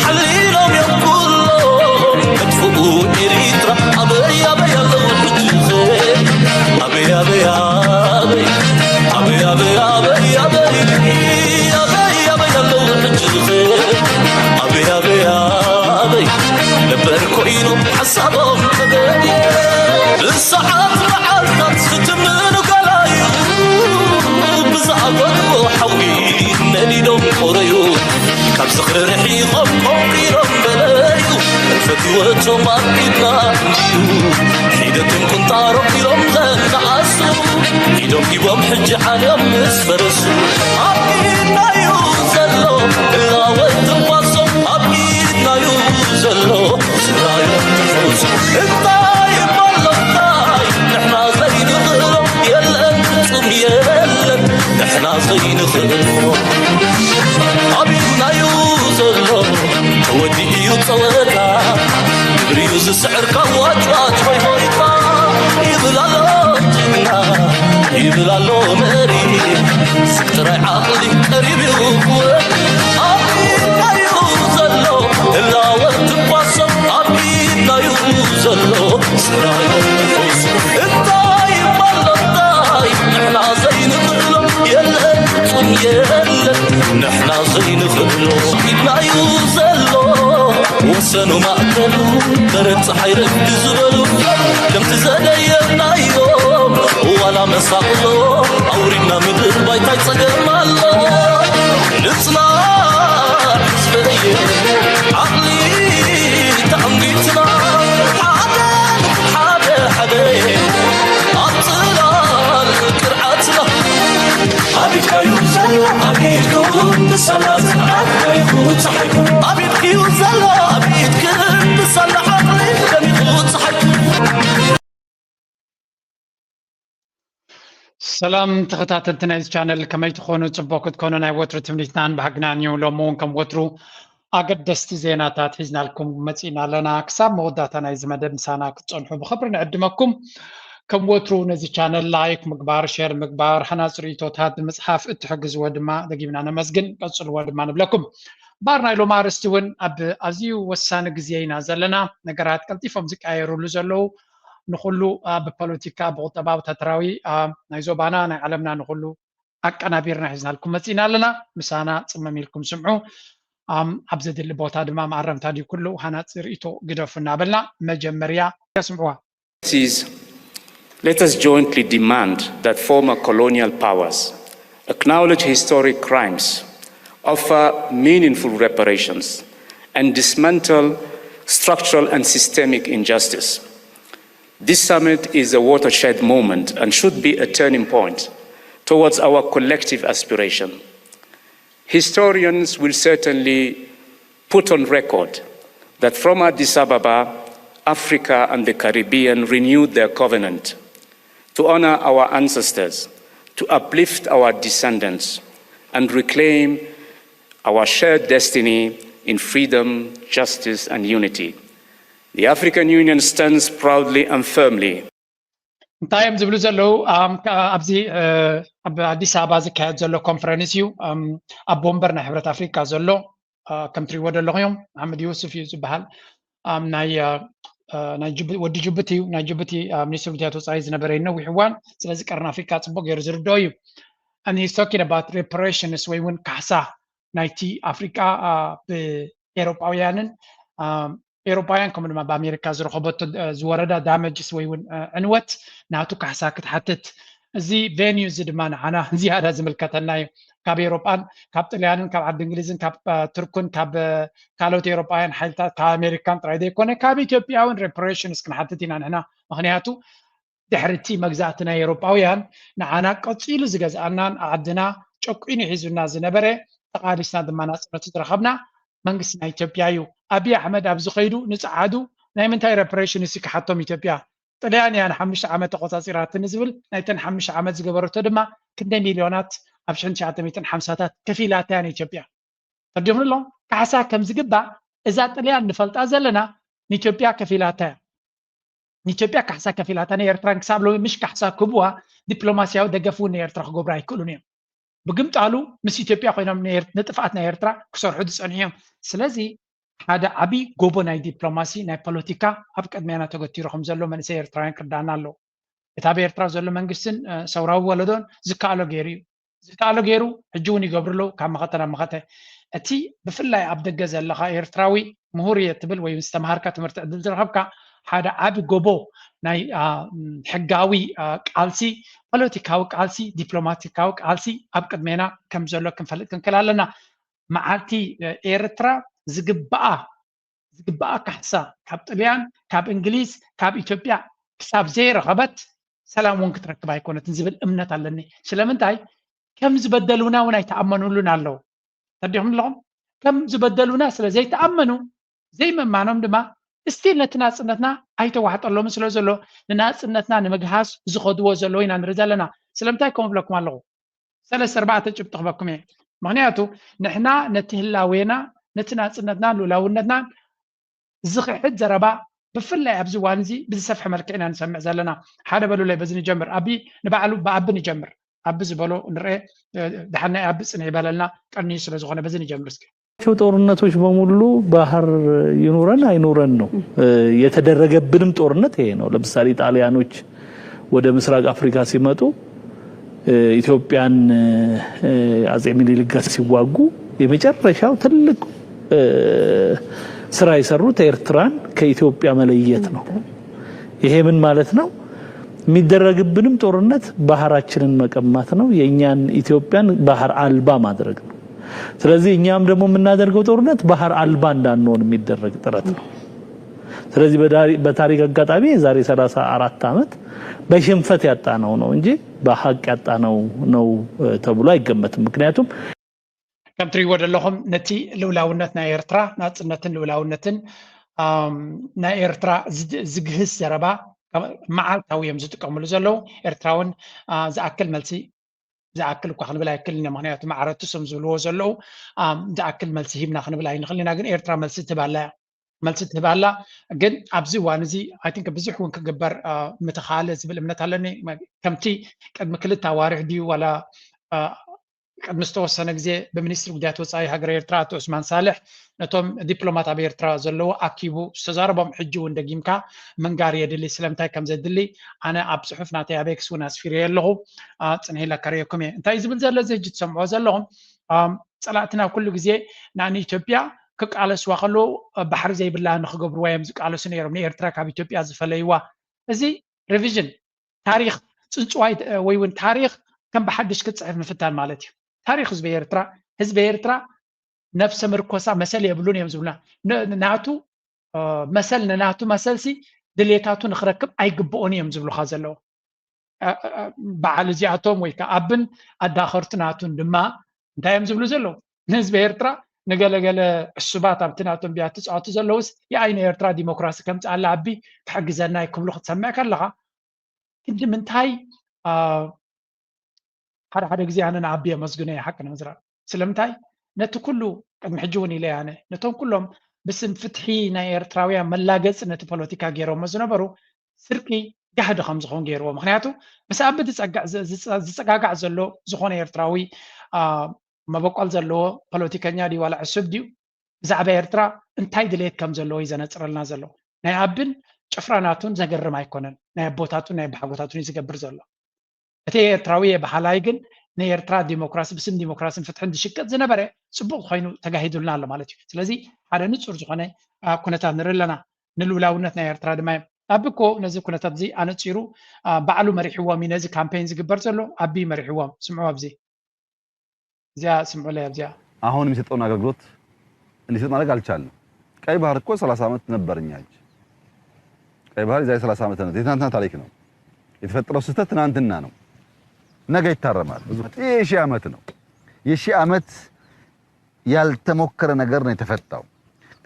ሓሊሎም እዮም ኩሎም መጥፍኡ ኤሪትራ። ኣበይ ኣበይ ኣለዉ ሕጂ ኸ? ኣበይ ኣበይ ኣበይ ኣበይ ኣበይ ኣበይ ኣበይ ኣበይ ኣበይ ኣለዉ ሕጂ ኸ? ኣበይ ኣበይ ኣበይ ነበር ኮይኑ ሓሳቦም ተገየ። ብሰዓት መዓልታት ዝትምኑ ገላዩ ብዝኣበድዎ ሓዊ ነዲዶም ቆረዩ። ካብ ዝኽሪ ርሒቖም ቆንቂሮም በለዩ። ህልፈት ህይወቶም ኣብ ኢድና እዩ። ሒደቶም ቁንጣሮም ኢሎም ዘነኣሱ ኢዶም ሂቦም ሕጂ ዓልዮም ምስ ፈረሱ። ኣብ ኢድና እዩ ዘሎ ህላወ ትንፋሶም፣ ኣብ ኢድና እዩ ዘሎ ስራዮም ትንፋሶም። እንታይ እሞ ኣሎ እንታይ ንሕና ዘይንኽእሎ የለን፣ ፍጹም የለን ንሕና ዘይንኽእሎ። ኣብ ኢድና እዩ ዘሎ ተወዲኡ እዩ ጸወታ፣ ግብሪ እዩ ዝስዕር ካብ ዋጭዋጭ ሆይ ሆይታ። ይብል ኣሎ ጅግና፣ ይብል ኣሎ መሪ፣ ስቅ ጥራይ ዓቕሊ ቀሪብ እዩ ክወዲ። ኣብ ኢድና እዩ ዘሎ ህላወ ትንፋሶም፣ ኣብ ኢድና እዩ ዘሎ ስራዮም ትንፋሶም። እንታይ እሞ ኣሎ እንታይ ንሕና ዘይንኽእሎ የለን፣ ፍጹም የለን ንሕና ዘይንኽእሎ። ኢድና እዩ ዘሎ ወሰኑ ማእከሉ፣ በረድ ጸሓይ ረግዲ ዝበሉ ከምቲ ዘደየብናዮ ዋላ መሳቕሎ ኣውሪድና ምድር ባይታይ ጸገም ኣሎ። ንጽናዕ ህዝበየ ዓቕሊ ተዓንጊትና ሓደ ሓደ ሓደ ኣብ ጽላል ቅርዓትና። ኣብ ኢድካዩ ዘሎ ኣብ ኢድኩም ንሰላት ኣብ ኢድኩም ጸሓይኩም። ኣብ ኢድክዩ ዘሎ ኣብ ኢድክም ንሰላ ዓቕሊ ደሚቑ ጸሓይኩም። ሰላም ተኸታተልቲ ናይዚ ቻነል፣ ከመይ ትኾኑ? ጽቡቕ ክትኮኑ ናይ ወትሩ ትምኒትናን ባህግናን እዩ። ሎሚ እውን ከም ወትሩ ኣገደስቲ ዜናታት ሒዝናልኩም መጺእና ኣለና። ክሳብ መወዳእታ ናይዚ መደብ ምሳና ክትጸንሑ ብኽብሪ ንዕድመኩም። ከም ወትሩ ነዚ ቻነል ላይክ ምግባር፣ ሼር ምግባር፣ ሃናጺ ርእይቶታት ብምጽሓፍ እትሕግዝዎ ድማ ደጊምና ነመስግን። ቀጽልዎ ድማ ንብለኩም። እምበኣር ናይ ሎሚ ኣርእስቲ እውን ኣብ ኣዝዩ ወሳኒ ግዜ ኢና ዘለና። ነገራት ቀልጢፎም ዝቀያየሩሉ ዘለዉ፣ ንኹሉ፣ አ፣ ብፖለቲካ፣ ብቁጠባ፣ ወታደራዊ፣ አ፣ ናይ ዞባና፣ ናይ ዓለምና ንኹሉ ኣቀናቢርና ሒዝናልኩም መጺእና ኣለና። ምሳና ጽመም ኢልኩም ስምዑ። ኣም፣ ኣብ ዘድሊ ቦታ ድማ መኣረምታ ድዩ ኩሉ ሃናጺ ርእይቶ ግደፉ እናበልና መጀመርያ ስምዕዋ። Is, let us jointly demand that former colonial powers acknowledge historic crimes, offer meaningful reparations, and dismantle structural and systemic injustice. This summit is a watershed moment and should be a turning point towards our collective aspiration. Historians will certainly put on record that from Addis Ababa, Africa and the Caribbean renewed their covenant to honor our ancestors, to uplift our descendants, and reclaim our shared destiny in freedom, justice, and unity. The African Union stands proudly and firmly. እንታይ እዮም ዝብሉ ዘለዉ? ኣም፣ ከ-፣ ኣብዚ፣ እ፣ ኣብ ኣዲስ ኣበባ ዝካየድ ዘሎ ኮንፈረንስ እዩ። ኣም፣ ኣቦ ወንበር ናይ ሕብረት ኣፍሪካ ዘሎ፣ እ፣ ከም ትሪእዎ ዘለኹም እዮም። መሓመድ ዩሱፍ እዩ ዝበሃል። ኣም፣ ናይ፣ እ፣ እ፣ ናይ ጅቡ-፣ ወዲ ጅቡቲ እዩ። ናይ ጅቡቲ፣ እ፣ ሚኒስትር ጉዳያት ወፃኢ ዝነበረ እዩ ነዊሕ እዋን። ስለዚ ቀርኒ ኣፍሪካ ፅቡቅ ገይሩ ዝርድኦ እዩ። And he's talking about reparations ወይ እውን ካሕሳ ናይቲ ኣፍሪቃ፣ እ፣ ብኤሮጳውያንን፣ እ፣ ኤሮጳውያን ከምኡ ድማ ብኣሜሪካ ዝረኸበቶ፣ እ፣ ዝወረዳ ዳመጅስ ወይ እውን፣ እ፣ ዕንወት ናቱ ካሕሳ ክትሓትት፣ እዚ ቬንዩ እዚ ድማ ንዓና ዝያዳ ዝምልከተና እዩ። ካብ ኤሮጳን ካብ ጥልያንን ካብ ዓዲ እንግሊዝን ካብ፣ እ፣ ቱርክን ካብ፣ እ፣ ካልኦት ኤሮጳውያን ሓይልታት ካብ ኣሜሪካን ጥራይ ዘይኮነ ካብ ኢትዮጵያ እውን ሬፓሬሽንስ ክንሓትት ኢና ንሕና። ምኽንያቱ ድሕሪ እቲ መግዛእቲ ናይ ኤውሮጳውያን ንዓና ቀጺሉ ዝገዝኣናን ዓድና ጨቂኑ ሒዙና ዝነበረ፣ ተቓሊስና ድማ ናጽነቱ ዝረኸብና መንግስቲ ናይ ኢትዮጵያ እዩ። ኣብይ ኣሕመድ ኣብዚ ከይዱ ንጸዓዱ ናይ ምንታይ ሬፓሬሽን ንሲ ክሓቶም ኢትዮጵያ? ጥልያን እያ ንሓሙሽተ ዓመት ተቖጻጺራትኒ ዝብል ናይተን ሓሙሽተ ዓመት ዝገበረቶ ድማ ክንደይ ሚልዮናት ኣብ ሽሕን ትሽዓተ ሚእትን ሓምሳታት ከፊላታ እያ ንኢትዮጵያ። ተርዲኹም ኣሎ ካሕሳ ከም ዝግባእ እዛ ጥልያን ንፈልጣ ዘለና ንኢትዮጵያ ከፊላታ እያ። ንኢትዮጵያ ካሕሳ ከፊላታ ንኤርትራን ክሳብ ሎሚ ምሽ ካሕሳ ክህብዋ ዲፕሎማስያዊ ደገፍ እውን ንኤርትራ ክገብሩ ኣይክእሉን እዮም። ብግምጣሉ ምስ ኢትዮጵያ ኮይኖም ንኤር- ንጥፍኣት ናይ ኤርትራ ክሰርሑ ዝጸንሑ እዮም። ስለዚ ሓደ ዓብዪ ጎቦ ናይ ዲፕሎማሲ ናይ ፖለቲካ ኣብ ቅድሜና ተገቲሩ ከም ዘሎ መንእሰይ ኤርትራውያን ክርዳእና ኣለዎ። እቲ ኣብ ኤርትራ ዘሎ መንግስትን ሰውራዊ ወለዶን ዝከኣሎ ገይሩ እዩ። ዝከኣሎ ገይሩ ሕጂ እውን ይገብሩ ኣለዉ። ካብ መኸተ ናብ መኸተ እቲ ብፍላይ ኣብ ደገ ዘለኻ ኤርትራዊ ምሁር እየ ትብል ወይ ዝተምሃርካ ትምህርቲ ዕድል ዝረኸብካ ሓደ ዓቢ ጎቦ ናይ ሕጋዊ ቃልሲ፣ ፖለቲካዊ ቃልሲ፣ ዲፕሎማቲካዊ ቃልሲ ኣብ ቅድሜና ከም ዘሎ ክንፈልጥ ክንክእል ኣለና። መዓልቲ ኤርትራ ዝግብኣ ዝግብኣ ካሕሳ ካብ ጥልያን ካብ እንግሊዝ ካብ ኢትዮጵያ ክሳብ ዘይረኸበት ሰላም እውን ክትረክብ ኣይኮነትን ዝብል እምነት ኣለኒ። ስለምንታይ ከም ዝበደሉና እውን ኣይተኣመኑሉን ኣለዉ። ተዲኹም ኣለኹም ከም ዝበደሉና ስለ ዘይተኣመኑ ዘይመማኖም ድማ እስቲል ነቲ ናፅነትና ኣይተዋሕጠሎምን ስለ ዘሎ ንናፅነትና ንምግሃስ ዝኸድዎ ዘለዉ ኢና ንርኢ ዘለና። ስለምንታይ ከምኡ ብለኩም ኣለኹ? ሰለስተ ኣርባዕተ ጭብጢ ክበኩም እየ። ምክንያቱ ንሕና ነቲ ህላዌና ነቲ ናፅነትናን ልኡላውነትናን ዝኽሕድ ዘረባ ብፍላይ ኣብዚ እዋን እዚ ብዝሰፍሐ መልክዕ ኢና ንሰምዕ ዘለና። ሓደ በሉለይ በዚ ንጀምር። ኣቢ ንባዕሉ ብኣቢ ንጀምር። ኣቢ ዝበሎ ንርኤ ድሓን ናይ ኣቢ ፅንሕ ይበለልና ቀንዩ ስለዝኾነ በዚ ንጀምር እስኪ። ቸው ጦርነቶች በሙሉ ባህር ይኑረን አይኑረን ነው። የተደረገብንም ጦርነት ይሄ ነው። ለምሳሌ ጣሊያኖች ወደ ምስራቅ አፍሪካ ሲመጡ ኢትዮጵያን አጼ ሚኒሊክ ጋር ሲዋጉ የመጨረሻው ትልቅ ስራ የሰሩት ኤርትራን ከኢትዮጵያ መለየት ነው። ይሄ ምን ማለት ነው? የሚደረግብንም ጦርነት ባህራችንን መቀማት ነው። የእኛን ኢትዮጵያን ባህር አልባ ማድረግ ነው። ስለዚህ እኛም ደግሞ የምናደርገው ጦርነት ባህር አልባ እንዳንሆን የሚደረግ ጥረት ነው። ስለዚህ በታሪክ አጋጣሚ የዛሬ ሰላሳ አራት ዓመት በሽንፈት ያጣነው ነው እንጂ በሀቅ ያጣነው ነው ተብሎ አይገመትም። ምክንያቱም ከም ትሪእዎ ዘለኹም ነቲ ልውላውነት ናይ ኤርትራ ናፅነትን ልውላውነትን ናይ ኤርትራ ዝግህስ ዘረባ መዓልታዊ እዮም ዝጥቀምሉ ዘለዉ። ኤርትራውን ዝኣክል መልሲ ዝኣክል እኳ ክንብል ኣይክልን ኢና፣ ምክንያቱ ማዕረቱ ስም ዝብልዎ ዘለዉ ዝኣክል መልሲ ሂብና ክንብል ኣይንክልን ኢና። ግን ኤርትራ መልሲ ትህባላ እያ። መልሲ ትህባላ ግን ኣብዚ እዋን እዚ ኣይ ቲንክ ብዙሕ እውን ክግበር ምተኻለ ዝብል እምነት ኣለኒ። ከምቲ ቅድሚ ክልተ ኣዋርሕ ድዩ ዋላ ቅድሚ ዝተወሰነ ግዜ ብሚኒስትሪ ጉዳያት ወፃኢ ሃገር ኤርትራ ኣቶ ዑስማን ሳልሕ ነቶም ዲፕሎማት ኣብ ኤርትራ ዘለዉ ኣኪቡ ዝተዛረቦም ሕጂ እውን ደጊምካ ምንጋር የድሊ። ስለምንታይ ከም ዘድሊ ኣነ ኣብ ፅሑፍ ናተይ ኣብ ኤክስ እውን ኣስፊረዮ ኣለኹ። ፅንሕ ኢለ ከርእየኩም እየ። እንታይ ዝብል ዘሎ እዚ ሕጂ ትሰምዕዎ ዘለኹም ፀላእትና ኩሉ ግዜ ንኢትዮጵያ ክቃለስዋ ከለዉ ባሕሪ ዘይብላ ንክገብርዋ እዮም ዝቃለሱ ነይሮም። ንኤርትራ ካብ ኢትዮጵያ ዝፈለይዋ እዚ ሪቪዥን ታሪክ ፅንፅዋይ ወይ እውን ታሪክ ከም ብሓድሽ ክትፅሕፍ ምፍታን ማለት እዩ። ታሪክ ህዝቢ ኤርትራ ህዝቢ ኤርትራ ነብሰ ምርኮሳ መሰል የብሉን እዮም ዝብሉና። ናቱ መሰል ንናቱ መሰልሲ ድሌታቱ ንክረክብ ኣይግብኦን እዮም ዝብሉካ ዘለዉ። በዓል እዚኣቶም ወይ ከዓ ኣብን ኣዳኸርቱ ናቱን ድማ እንታይ እዮም ዝብሉ ዘለዉ? ንህዝቢ ኤርትራ ንገለገለ ዕሱባት ኣብቲ ናቶም ቢያ ትፃወቱ ዘለውስ የኣይ ንኤርትራ ዲሞክራሲ ከምፅኣላ ኣቢ ክሕግዘና ክብሉ ክትሰምዕ ከለካ ክንዲ ምንታይ ሓደ ሓደ ግዜ ኣነ ንኣቢ የመስግኖ እየ ሓቂ ንምዝራብ። ስለምንታይ ነቲ ኩሉ ቅድሚ ሕጂ እውን ኢለ ኣነ ነቶም ኩሎም ብስም ፍትሒ ናይ ኤርትራውያን መላገፂ ነቲ ፖለቲካ ገይሮሞ ዝነበሩ ስርቂ ጋህዲ ከም ዝኸውን ገይርዎ። ምክንያቱ ምስ ኣቢ ዝፀጋጋዕ ዘሎ ዝኾነ ኤርትራዊ መበቆል ዘለዎ ፖለቲከኛ ድዩ ዋላ ዕሱብ ድዩ ብዛዕባ ኤርትራ እንታይ ድሌት ከም ዘለዎ እዩ ዘነፅረልና ዘሎ። ናይ ኣብን ጭፍራ ናቱን ዘገርም ኣይኮነን። ናይ ኣቦታቱን ናይ ኣቦሓጎታቱን እዩ ዝገብር ዘሎ። እቲ ኤርትራዊ የበሃላይ ግን ንኤርትራ ዲሞክራሲ ብስም ዲሞክራሲን ፍትሕን ዝሽቅጥ ዝነበረ ፅቡቅ ኮይኑ ተጋሂዱልና ኣሎ ማለት እዩ። ስለዚ ሓደ ንፁር ዝኾነ ኩነታት ንርኢ ኣለና። ንልውላውነት ናይ ኤርትራ ድማ እዮም። ኣቢ እኮ ነዚ ኩነታት እዚ ኣነፂሩ ባዕሉ መሪሕዎም እዩ። ነዚ ካምፔን ዝግበር ዘሎ ኣቢ መሪሕዎም። ስምዑ ኣብዚ እዚኣ ስምዑለይ ኣብዚኣ አሁን የሚሰጠውን አገልግሎት እንዲሰጥ ማድረግ አልቻልንም። ቀይ ባህር እኮ ሰላሳ ዓመት ነበር እኛ እጅ። ቀይ ባህር የዛሬ ሰላሳ ዓመት ነው፣ የትናንትና ታሪክ ነው። የተፈጠረው ስህተት ትናንትና ነው፣ ነገ ይታረማል። ብዙ የሺህ ዓመት ነው። የሺህ ዓመት ያልተሞከረ ነገር ነው የተፈታው።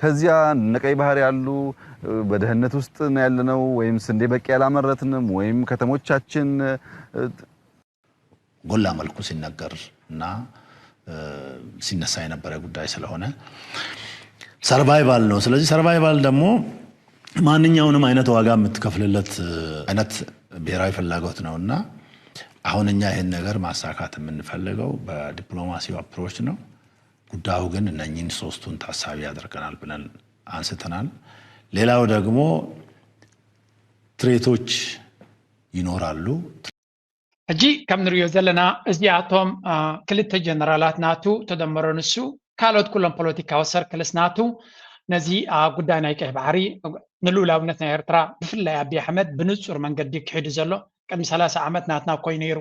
ከዚያ እነ ቀይ ባህር ያሉ በድህነት ውስጥ ነው ያለነው፣ ወይም ስንዴ በቂ ያላመረትንም፣ ወይም ከተሞቻችን ጎላ መልኩ ሲነገር እና ሲነሳ የነበረ ጉዳይ ስለሆነ ሰርቫይቫል ነው። ስለዚህ ሰርቫይቫል ደግሞ ማንኛውንም አይነት ዋጋ የምትከፍልለት አይነት ብሔራዊ ፍላጎት ነው እና አሁን እኛ ይህን ነገር ማሳካት የምንፈልገው በዲፕሎማሲው አፕሮች ነው። ጉዳዩ ግን እነኚህን ሶስቱን ታሳቢ ያደርገናል ብለን አንስተናል። ሌላው ደግሞ ትሬቶች ይኖራሉ። ሕጂ ከም ንሪኦ ዘለና እዚኣቶም ክልተ ጀነራላት ናቱ ተደመሮ ንሱ ካልኦት ኩሎም ፖለቲካዊ ሰርክልስ ናቱ ነዚ ጉዳይ ናይ ቀይ ባሕሪ ንልኡላውነት ናይ ኤርትራ ብፍላይ ኣቢ ኣሕመድ ብንፁር መንገዲ ክሒዱ ዘሎ ቅድሚ ሰላሳ ዓመት ናትና ኮይኑ ነይሩ።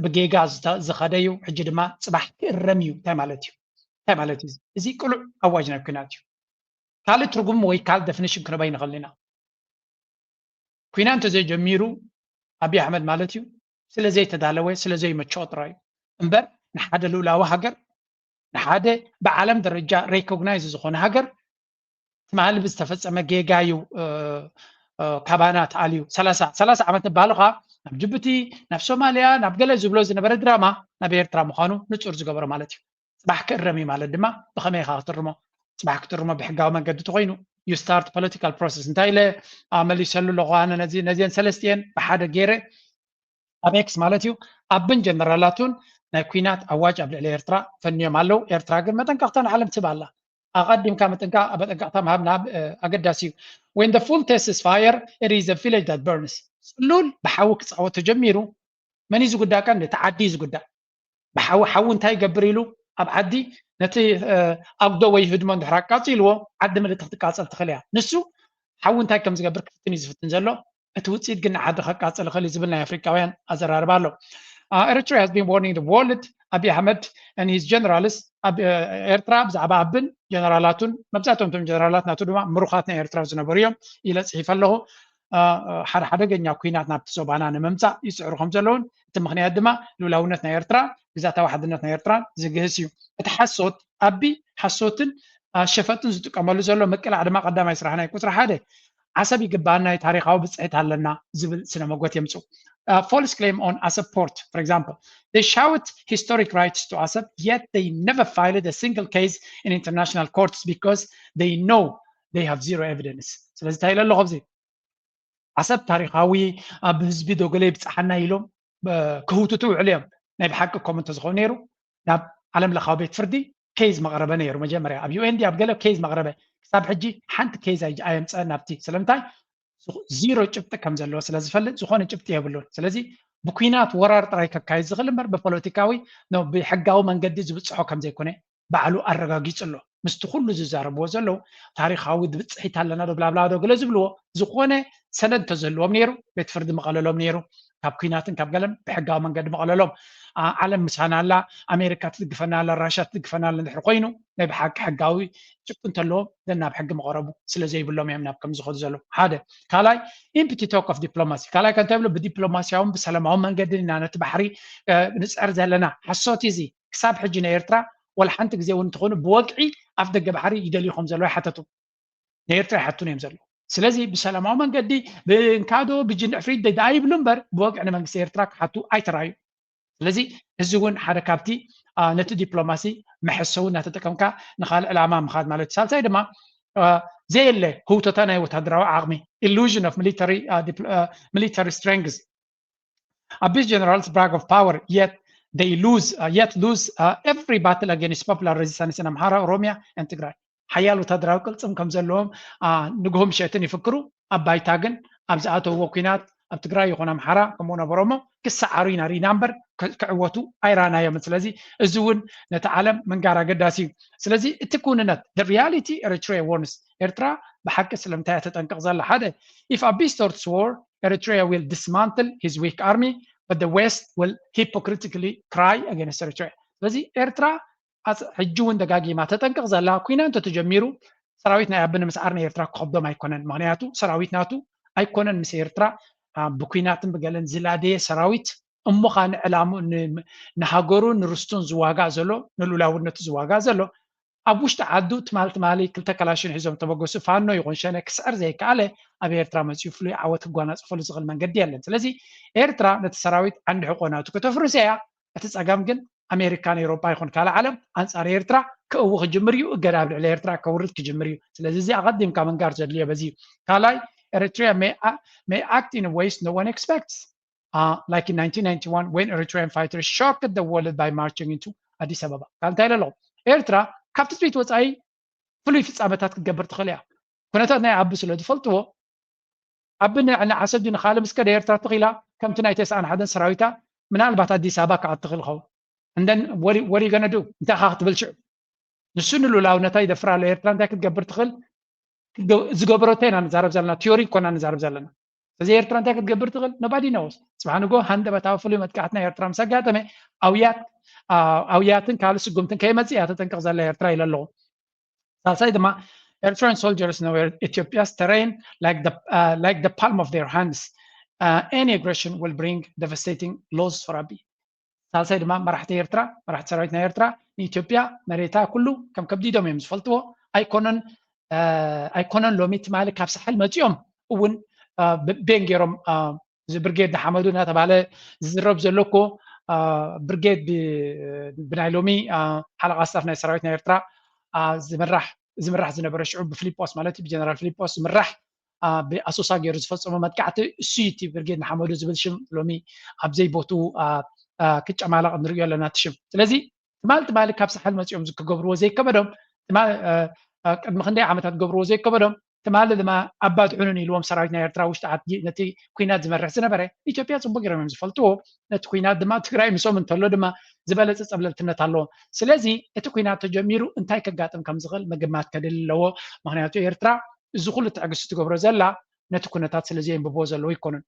ብጌጋ ዝኸደ እዩ። ሕጂ ድማ ፅባሕ ክእረም እዩ። እንታይ ማለት እዩ? እንታይ ማለት እዩ? እዚ ቅሉዕ ኣዋጅ ናይ ኩናት እዩ። ካልእ ትርጉም ወይ ካልእ ደፊኒሽን ክንበይ ንኽእል ኢና። ኩናት እንተዘይጀሚሩ ኣቢ ኣሕመድ ማለት እዩ ስለ ዘይተዳለወ ስለ ዘይመቸኦ ጥራይ እዩ እምበር ንሓደ ልኡላዊ ሃገር ንሓደ ብዓለም ደረጃ ሬኮግናይዝ ዝኾነ ሃገር ትማሊ ብዝተፈፀመ ጌጋ እዩ ካባና ተኣልዩ ሰላሳ ዓመት ንባሉ ከዓ ናብ ጅቡቲ ናብ ሶማልያ ናብ ገለ ዝብሎ ዝነበረ ድራማ ናብ ኤርትራ ምዃኑ ንፁር ዝገበሮ ማለት እዩ። ፅባሕ ክእረም እዩ ማለት ድማ ብኸመይ ኢኻ ክትርሞ? ፅባሕ ክትርሞ ብሕጋዊ መንገዲ ተኮይኑ you start political process እንታይ ኢለ መሊሰሉ ኣለኹ ኣነ ነዚአን ሰለስቲአን ብሓደ ገይረ ኣብ ኤክስ ማለት እዩ ኣብን ጀነራላቱን ናይ ኩናት ኣዋጅ ኣብ ልዕሊ ኤርትራ ፈንዮም ኣለዉ። ኤርትራ ግን መጠንቀቕታ ንዓለም ትህብ ኣላ። ኣቐዲምካ መጠንቀቕታ ምሃብ ናብ ኣገዳሲ እዩ። When the full test is fire, it is a village that burns. ፅሉል ብሓዊ ክፃወት ተጀሚሩ መን እዩ ዝጉዳእ? ቀንዲ እቲ ዓዲ እዩ ዝጉዳእ። ብሓዊ ሓዊ እንታይ ይገብር ኢሉ ኣብ ዓዲ ነቲ ኣጉዶ ወይ ህድሞ እንድሕር ኣቃፂልዎ ዓዲ ምልእቲ ክትቃፀል ትኽእል እያ። ንሱ ሓዊ እንታይ ከም ዝገብር ክፍትን እዩ ዝፍትን ዘሎ። እቲ ውፅኢት ግን ንዓዲ ከቃፅል ይኽእል እዩ ዝብል ናይ ኣፍሪካውያን ኣዘራርባ ኣሎ። Eritrea has been warning the world. ኣቢ ኣሕመድ and his generals ኣብ ኤርትራ ብዛዕባ ኣብን ጀነራላቱን መብዛሕትኦም እቶም ጀነራላት ናቱ ድማ ምሩኻት ናይ ኤርትራ ዝነበሩ እዮም ኢለ ፅሒፈ ኣለኹ። ሓደ ሓደገኛ ኩናት ናብቲ ዞባና ንምምፃእ ይፅዕሩ ከም ዘለውን እቲ ምክንያት ድማ ልኡላውነት ናይ ኤርትራ ግዛታዊ ሓድነት ናይ ኤርትራ ዝግህስ እዩ። እቲ ሓሶት ኣቢ ሓሶትን ሸፈጥን ዝጥቀመሉ ዘሎ ምቅላዕ ድማ ቀዳማይ ስራሕ ናይ ቁፅሪ ሓደ ዓሰብ ይግባና ታሪካዊ ብፅሒት ኣለና ዝብል ስነ መጎት የምፅኡ። False claim on Assab port, for example. They shout historic rights to Assab, yet they never filed a single case in international courts because they know they have zero evidence. ስለዚ እንታይ ኢለ ኣለኹ ኣብዚ ዓሰብ ታሪካዊ ኣብ ህዝቢ ዶ ገለ ይብፅሓና ኢሎም ክህውትቱ ውዕሉ እዮም። ናይ ብሓቂ ከምኡ እንተዝኸውን ነይሩ ናብ ዓለም ለኻዊ ቤት ፍርዲ ኬዝ መቕረበ ነይሩ። መጀመርያ ኣብ ዩኤን ድዩ ኣብ ገለ ኬዝ መቕረበ። ክሳብ ሕጂ ሓንቲ ኬዝ ኣየምፀአን ናብቲ። ስለምንታይ? ዚሮ ጭብጢ ከም ዘለዎ ስለ ዝፈልጥ ዝኾነ ጭብጢ የብሉን። ስለዚ ብኲናት ወራር ጥራይ ከካይድ ዝኽእል እምበር ብፖለቲካዊ ብሕጋዊ መንገዲ ዝብፅሖ ከም ዘይኮነ ባዕሉ ኣረጋጊፁ ኣሎ። ምስቲ ኩሉ ዝዛረብዎ ዘለዉ ታሪኻዊ ብፅሒት ኣለና ዶ ብላብላ ዶ ገለ ዝብልዎ ዝኾነ ሰነድ እንተዝህልዎም ነይሩ ቤት ፍርዲ መቐለሎም ነይሩ። ካብ ኲናትን ካብ ገለን ብሕጋዊ መንገዲ መቐለሎም። ዓለም ምሳና ኣላ፣ ኣሜሪካ ትድግፈና ኣላ፣ ራሽያ ትድግፈና ኣላ እንድሕር ኮይኑ ናይ ብሓቂ ሕጋዊ ጭብጢ እንተለዎም ዘናብ ሕጊ መቐረቡ ስለ ዘይብሎም እዮም ናብ ከም ዝኸዱ ዘለዉ። ሓደ ካልኣይ ኢምፕቲ ቶክ ኦፍ ዲፕሎማሲ ካልኣይ ከንተ ብሎ ብዲፕሎማሲያውን ብሰላማዊ መንገዲ ኢና ነቲ ባሕሪ ንፅዕር ዘለና። ሓሶት እዚ ክሳብ ሕጂ ናይ ኤርትራ ወላ ሓንቲ ግዜ እውን እንተኾኑ ብወግዒ ኣፍ ደገ ባሕሪ ይደልዩ ከም ዘለዉ ይሓተቱ። ናይ ኤርትራ ይሓቱን እዮም ዘለዉ። ስለዚ ብሰላማዊ መንገዲ ብእንካዶ ብጅንዕ ፍሪድ ደኣ ይብሉ እምበር ብወግዒ ንመንግስቲ ኤርትራ ክሓቱ ኣይተራዩ። ስለዚ እዚ እውን ሓደ ካብቲ ነቲ ዲፕሎማሲ መሐሰዊ እናተጠቀምካ ንካልእ ዕላማ ምኻድ ማለት እዩ። ሳልሳይ ድማ ዘየለ ህውተታ ናይ ወታደራዊ ዓቕሚ illusion of military strength ኣቢስ generals brag of power yet they lose uh, yet lose uh, every battle against popular resistance in ኣምሓራ ኦሮሚያ and ትግራይ ሓያል ወታደራዊ ቅልፅም ከም ዘለዎም ንግሆ ምሸትን ይፍክሩ። ኣብ ባይታ ግን ኣብ ዝኣተውዎ ኲናት ኣብ ትግራይ ይኹን ኣምሓራ ከምኡ ነበሮሞ ክሰዓሩ ኢና ርኢና እምበር ክዕወቱ ኣይራናዮም። ስለዚ እዚ እውን ነቲ ዓለም ምንጋር ኣገዳሲ እዩ። ስለዚ እቲ ክውንነት reality Eritrea warns ኤርትራ ብሓቂ ስለምንታይ እያ ተጠንቅቕ ዘላ? ሓደ if Abiy starts war Eritrea will dismantle his weak army but the West will hypocritically cry against Eritrea. ስለዚ ኤርትራ ሕጂ እውን ደጋጊማ ተጠንቅቕ ዘላ ኩና እንተተጀሚሩ ሰራዊት ናይ ኣቢ ንምስዓር ንኤርትራ ክኸብዶም ኣይኮነን። ምክንያቱ ሰራዊት ናቱ ኣይኮነን ምስ ኤርትራ ብኩናትን ብገለን ዝላደየ ሰራዊት እሞ ከዓ ንዕላሙ ንሃገሩን ንርስቱን ዝዋጋእ ዘሎ ንልኡላውነቱ ዝዋጋእ ዘሎ ኣብ ውሽጢ ዓዱ ትማል ትማሊ ክልተ ከላሽን ሒዞም ተበገሱ ፋኖ ይኹን ሸነ ክስዕር ዘይከኣለ ኣብ ኤርትራ መፂኡ ፍሉይ ዓወት ክጓናፅፈሉ ዝኽእል መንገዲ የለን። ስለዚ ኤርትራ ነቲ ሰራዊት ዓንዲ ሕቆ ናቱ ከተፍርስ እያ። እቲ ፀገም ግን ኣሜሪካን ኤውሮጳ ይኹን ካልእ ዓለም ኣንፃር ኤርትራ ክእዊ ክጅምር እዩ። እገዳ ኣብ ልዕሊ ኤርትራ ከውርድ ክጅምር እዩ። ስለዚ እዚ ኣቐዲምካ ምንጋር ዘድልዮ በዚ እዩ። ካልኣይ Eritrea may, may act in ways no one expects. Uh, like in nineteen ninety-one when Eritrean fighters shocked the world by marching into Addis Ababa. ካብ እንታይ ኣለኹ ኤርትራ ካብ ትጽቢት ወጻኢ ፍሉይ ፍጻመታት ክትገብር ትኽእል እያ። ኩነታት ናይ ዓቢ ስለ ዝፈልጥዎ፣ ዓቢ ንዓሰብ ድዩ ንኻልእ ምስ ከደ ኤርትራ ትኽኢላ ከምቲ ናይ ተስዓን ሓደን ሰራዊታ ምናልባት ኣዲስ ኣበባ ክኣቱ ትኽእል ኸውን። እንደን ወሪ ወሪ ገነዱ እንታይ ኻ ክትብል ሽዑ ንሱ ንሉላውነታ ይደፍር ኣሎ። ኤርትራ እንታይ ክትገብር ትኽእል? ዝገበረቶ ኢና ንዛረብ ዘለና፣ ቲዮሪ ኮና ንዛረብ ዘለና። እዚ ኤርትራ እንታይ ክትገብር ትኽእል? Nobody knows። ጽባሕ ንጎ ሃንደበታዊ ፍሉይ መጥቃዕቲ ናይ ኤርትራ ምስ ኣጋጠመ ኣውያት ኣውያትን ካልእ ስጉምትን ከይመጽእ እያ ተጠንቀቕ ዘላ ኤርትራ ኢለ ኣለኹ። ሳልሳይ ድማ Eritrean soldiers know Ethiopia's terrain like the, uh, like the palm of their hands. Uh, any aggression will bring devastating loss for Abiy. ሳልሳይ ድማ መራሕቲ ኤርትራ፣ መራሕቲ ሰራዊት ናይ ኤርትራ ንኢትዮጵያ መሬታ ኩሉ ከም ከብዲዶም እዮም ዝፈልጥዎ። ኣይኮነን ኣይኮነን ሎሚ ትማሊ ካብ ሳሕል መፂኦም እውን ቤን ገይሮም፣ እዚ ብርጌድ ንሓመዱ እናተባሃለ ዝዝረብ ዘሎ እኮ ብርጌድ ብናይ ሎሚ ሓለቓ ስታፍ ናይ ሰራዊት ናይ ኤርትራ ዝምራሕ ዝምራሕ ዝነበረ ሽዑ ብፊሊጶስ ማለት ብጀነራል ፊሊጶስ ዝምራሕ ብኣሶሳ ገይሩ ዝፈፀሞ መጥቃዕቲ እሱ እቲ ብርጌድ ንሓመዱ ዝብል ሽም ሎሚ ኣብ ዘይቦትኡ ክጨማለቕ ንሪኦ ኣለና እቲ ሽም። ስለዚ ትማሊ ትማሊ ካብ ሳሕል መፂኦም ክገብርዎ ዘይከበዶም፣ ቅድሚ ክንደይ ዓመታት ገብርዎ ዘይከበዶም ትማሊ ድማ ኣባድሑንን ኢልዎም ሰራዊት ናይ ኤርትራ ውሽጢ ዓዲ ነቲ ኩናት ዝመርሕ ዝነበረ ኢትዮጵያ ፅቡቅ ገይሮም እዮም ዝፈልጥዎ። ነቲ ኩናት ድማ ትግራይ ምስኦም እንተሎ ድማ ዝበለፀ ፀብለልትነት ኣለዎም። ስለዚ እቲ ኩናት ተጀሚሩ እንታይ ከጋጥም ከም ዝኽእል ምግማት ከድሊ ኣለዎ። ምክንያቱ ኤርትራ እዚ ኩሉ ትዕግስቲ ትገብሮ ዘላ ነቲ ኩነታት ስለ ዘየንብብዎ ዘለዎ ኣይኮኑን።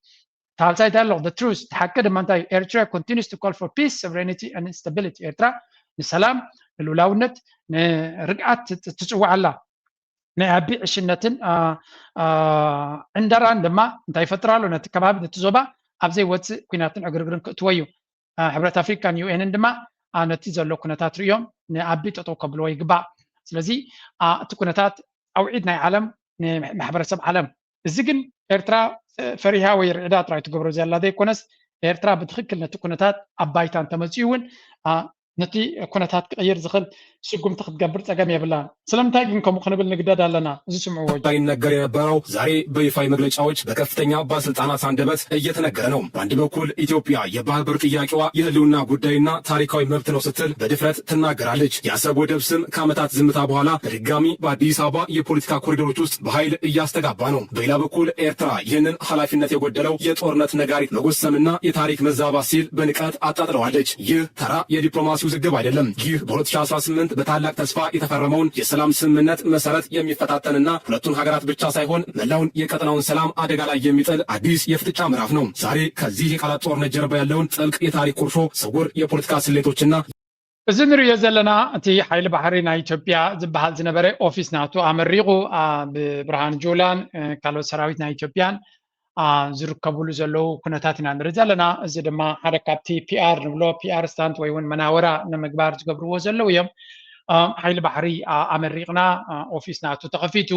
ሳልሳይ እንታይ ኣሎ? The truth፣ እቲ ሓቂ ድማ እንታይ እዩ? Eritrea continues to call for peace, sovereignty and stability። ኤርትራ ንሰላም፣ ንልኡላውነት፣ ንርግኣት ትጽውዕ ኣላ። ናይ ኣቢ ዕሽነትን ዕንደራን ድማ እንታይ ይፈጥር ኣሎ? ነቲ ከባቢ ነቲ ዞባ ኣብ ዘይወፅእ ኩናትን ዕግርግርን ክእትዎ እዩ። ሕብረት ኣፍሪካን ዩኤንን ድማ ነቲ ዘሎ ኩነታት ርእዮም ንኣቢ ጠጠው ከብልዎ ይግባእ። ስለዚ እቲ ኩነታት ፃውዒት ናይ ዓለም ንማሕበረሰብ ዓለም። እዚ ግን ኤርትራ ፈሪሃ ወይ ርዕዳ ጥራይ ትገብሮ ዘላ ዘይኮነስ ኤርትራ ብትኽክል ነቲ ኩነታት ኣብ ባይታ እንተመፅኡ እውን ነቲ ኩነታት ክቕይር ዝኽእል ስጉምቲ ክትገብር ጸገም የብላን። ስለምንታይ ግን ከምኡ ክንብል ንግደድ ኣለና? እዚ ስምዕዎ። ይነገር የነበረው ዛሬ በይፋዊ መግለጫዎች በከፍተኛ ባለስልጣናት አንደበት እየተነገረ ነው። በአንድ በኩል ኢትዮጵያ የባህር በር ጥያቄዋ የህልውና ጉዳይና ታሪካዊ መብት ነው ስትል በድፍረት ትናገራለች። የአሰብ ወደብ ስም ከዓመታት ዝምታ በኋላ በድጋሚ በአዲስ አበባ የፖለቲካ ኮሪደሮች ውስጥ በኃይል እያስተጋባ ነው። በሌላ በኩል ኤርትራ ይህንን ኃላፊነት የጎደለው የጦርነት ነጋሪት መጎሰምና የታሪክ መዛባት ሲል በንቀት አጣጥለዋለች። ይህ ተራ የዲፕሎማሲ ውዝግብ አይደለም። ይህ በሁለት ሺህ አስራ ስምንት በታላቅ ተስፋ የተፈረመውን የሰላም ስምምነት መሰረት የሚፈታተንና ሁለቱን ሀገራት ብቻ ሳይሆን መላውን የቀጠናውን ሰላም አደጋ ላይ የሚጥል አዲስ የፍጥጫ ምዕራፍ ነው። ዛሬ ከዚህ የቃላት ጦርነት ጀርባ ያለውን ጥልቅ የታሪክ ቁርሾ፣ ስውር የፖለቲካ ስሌቶችና እዚ ንሪኦ ዘለና እቲ ሓይሊ ባሕሪ ናይ ኢትዮጵያ ዝበሃል ዝነበረ ኦፊስ ናቱ ኣመሪቑ ብብርሃን ጁላን ካልኦት ሰራዊት ናይ ኢትዮጵያን ዝርከብሉ ዘለዉ ኩነታት ኢና ንርኢ ዘለና። እዚ ድማ ሓደ ካብቲ ፒኣር ንብሎ፣ ፒኣር ስታንት ወይ እውን መናወራ ንምግባር ዝገብርዎ ዘለዉ እዮም። ሓይሊ ባሕሪ ኣመሪቕና ኦፊስ ናቱ ተኸፊቱ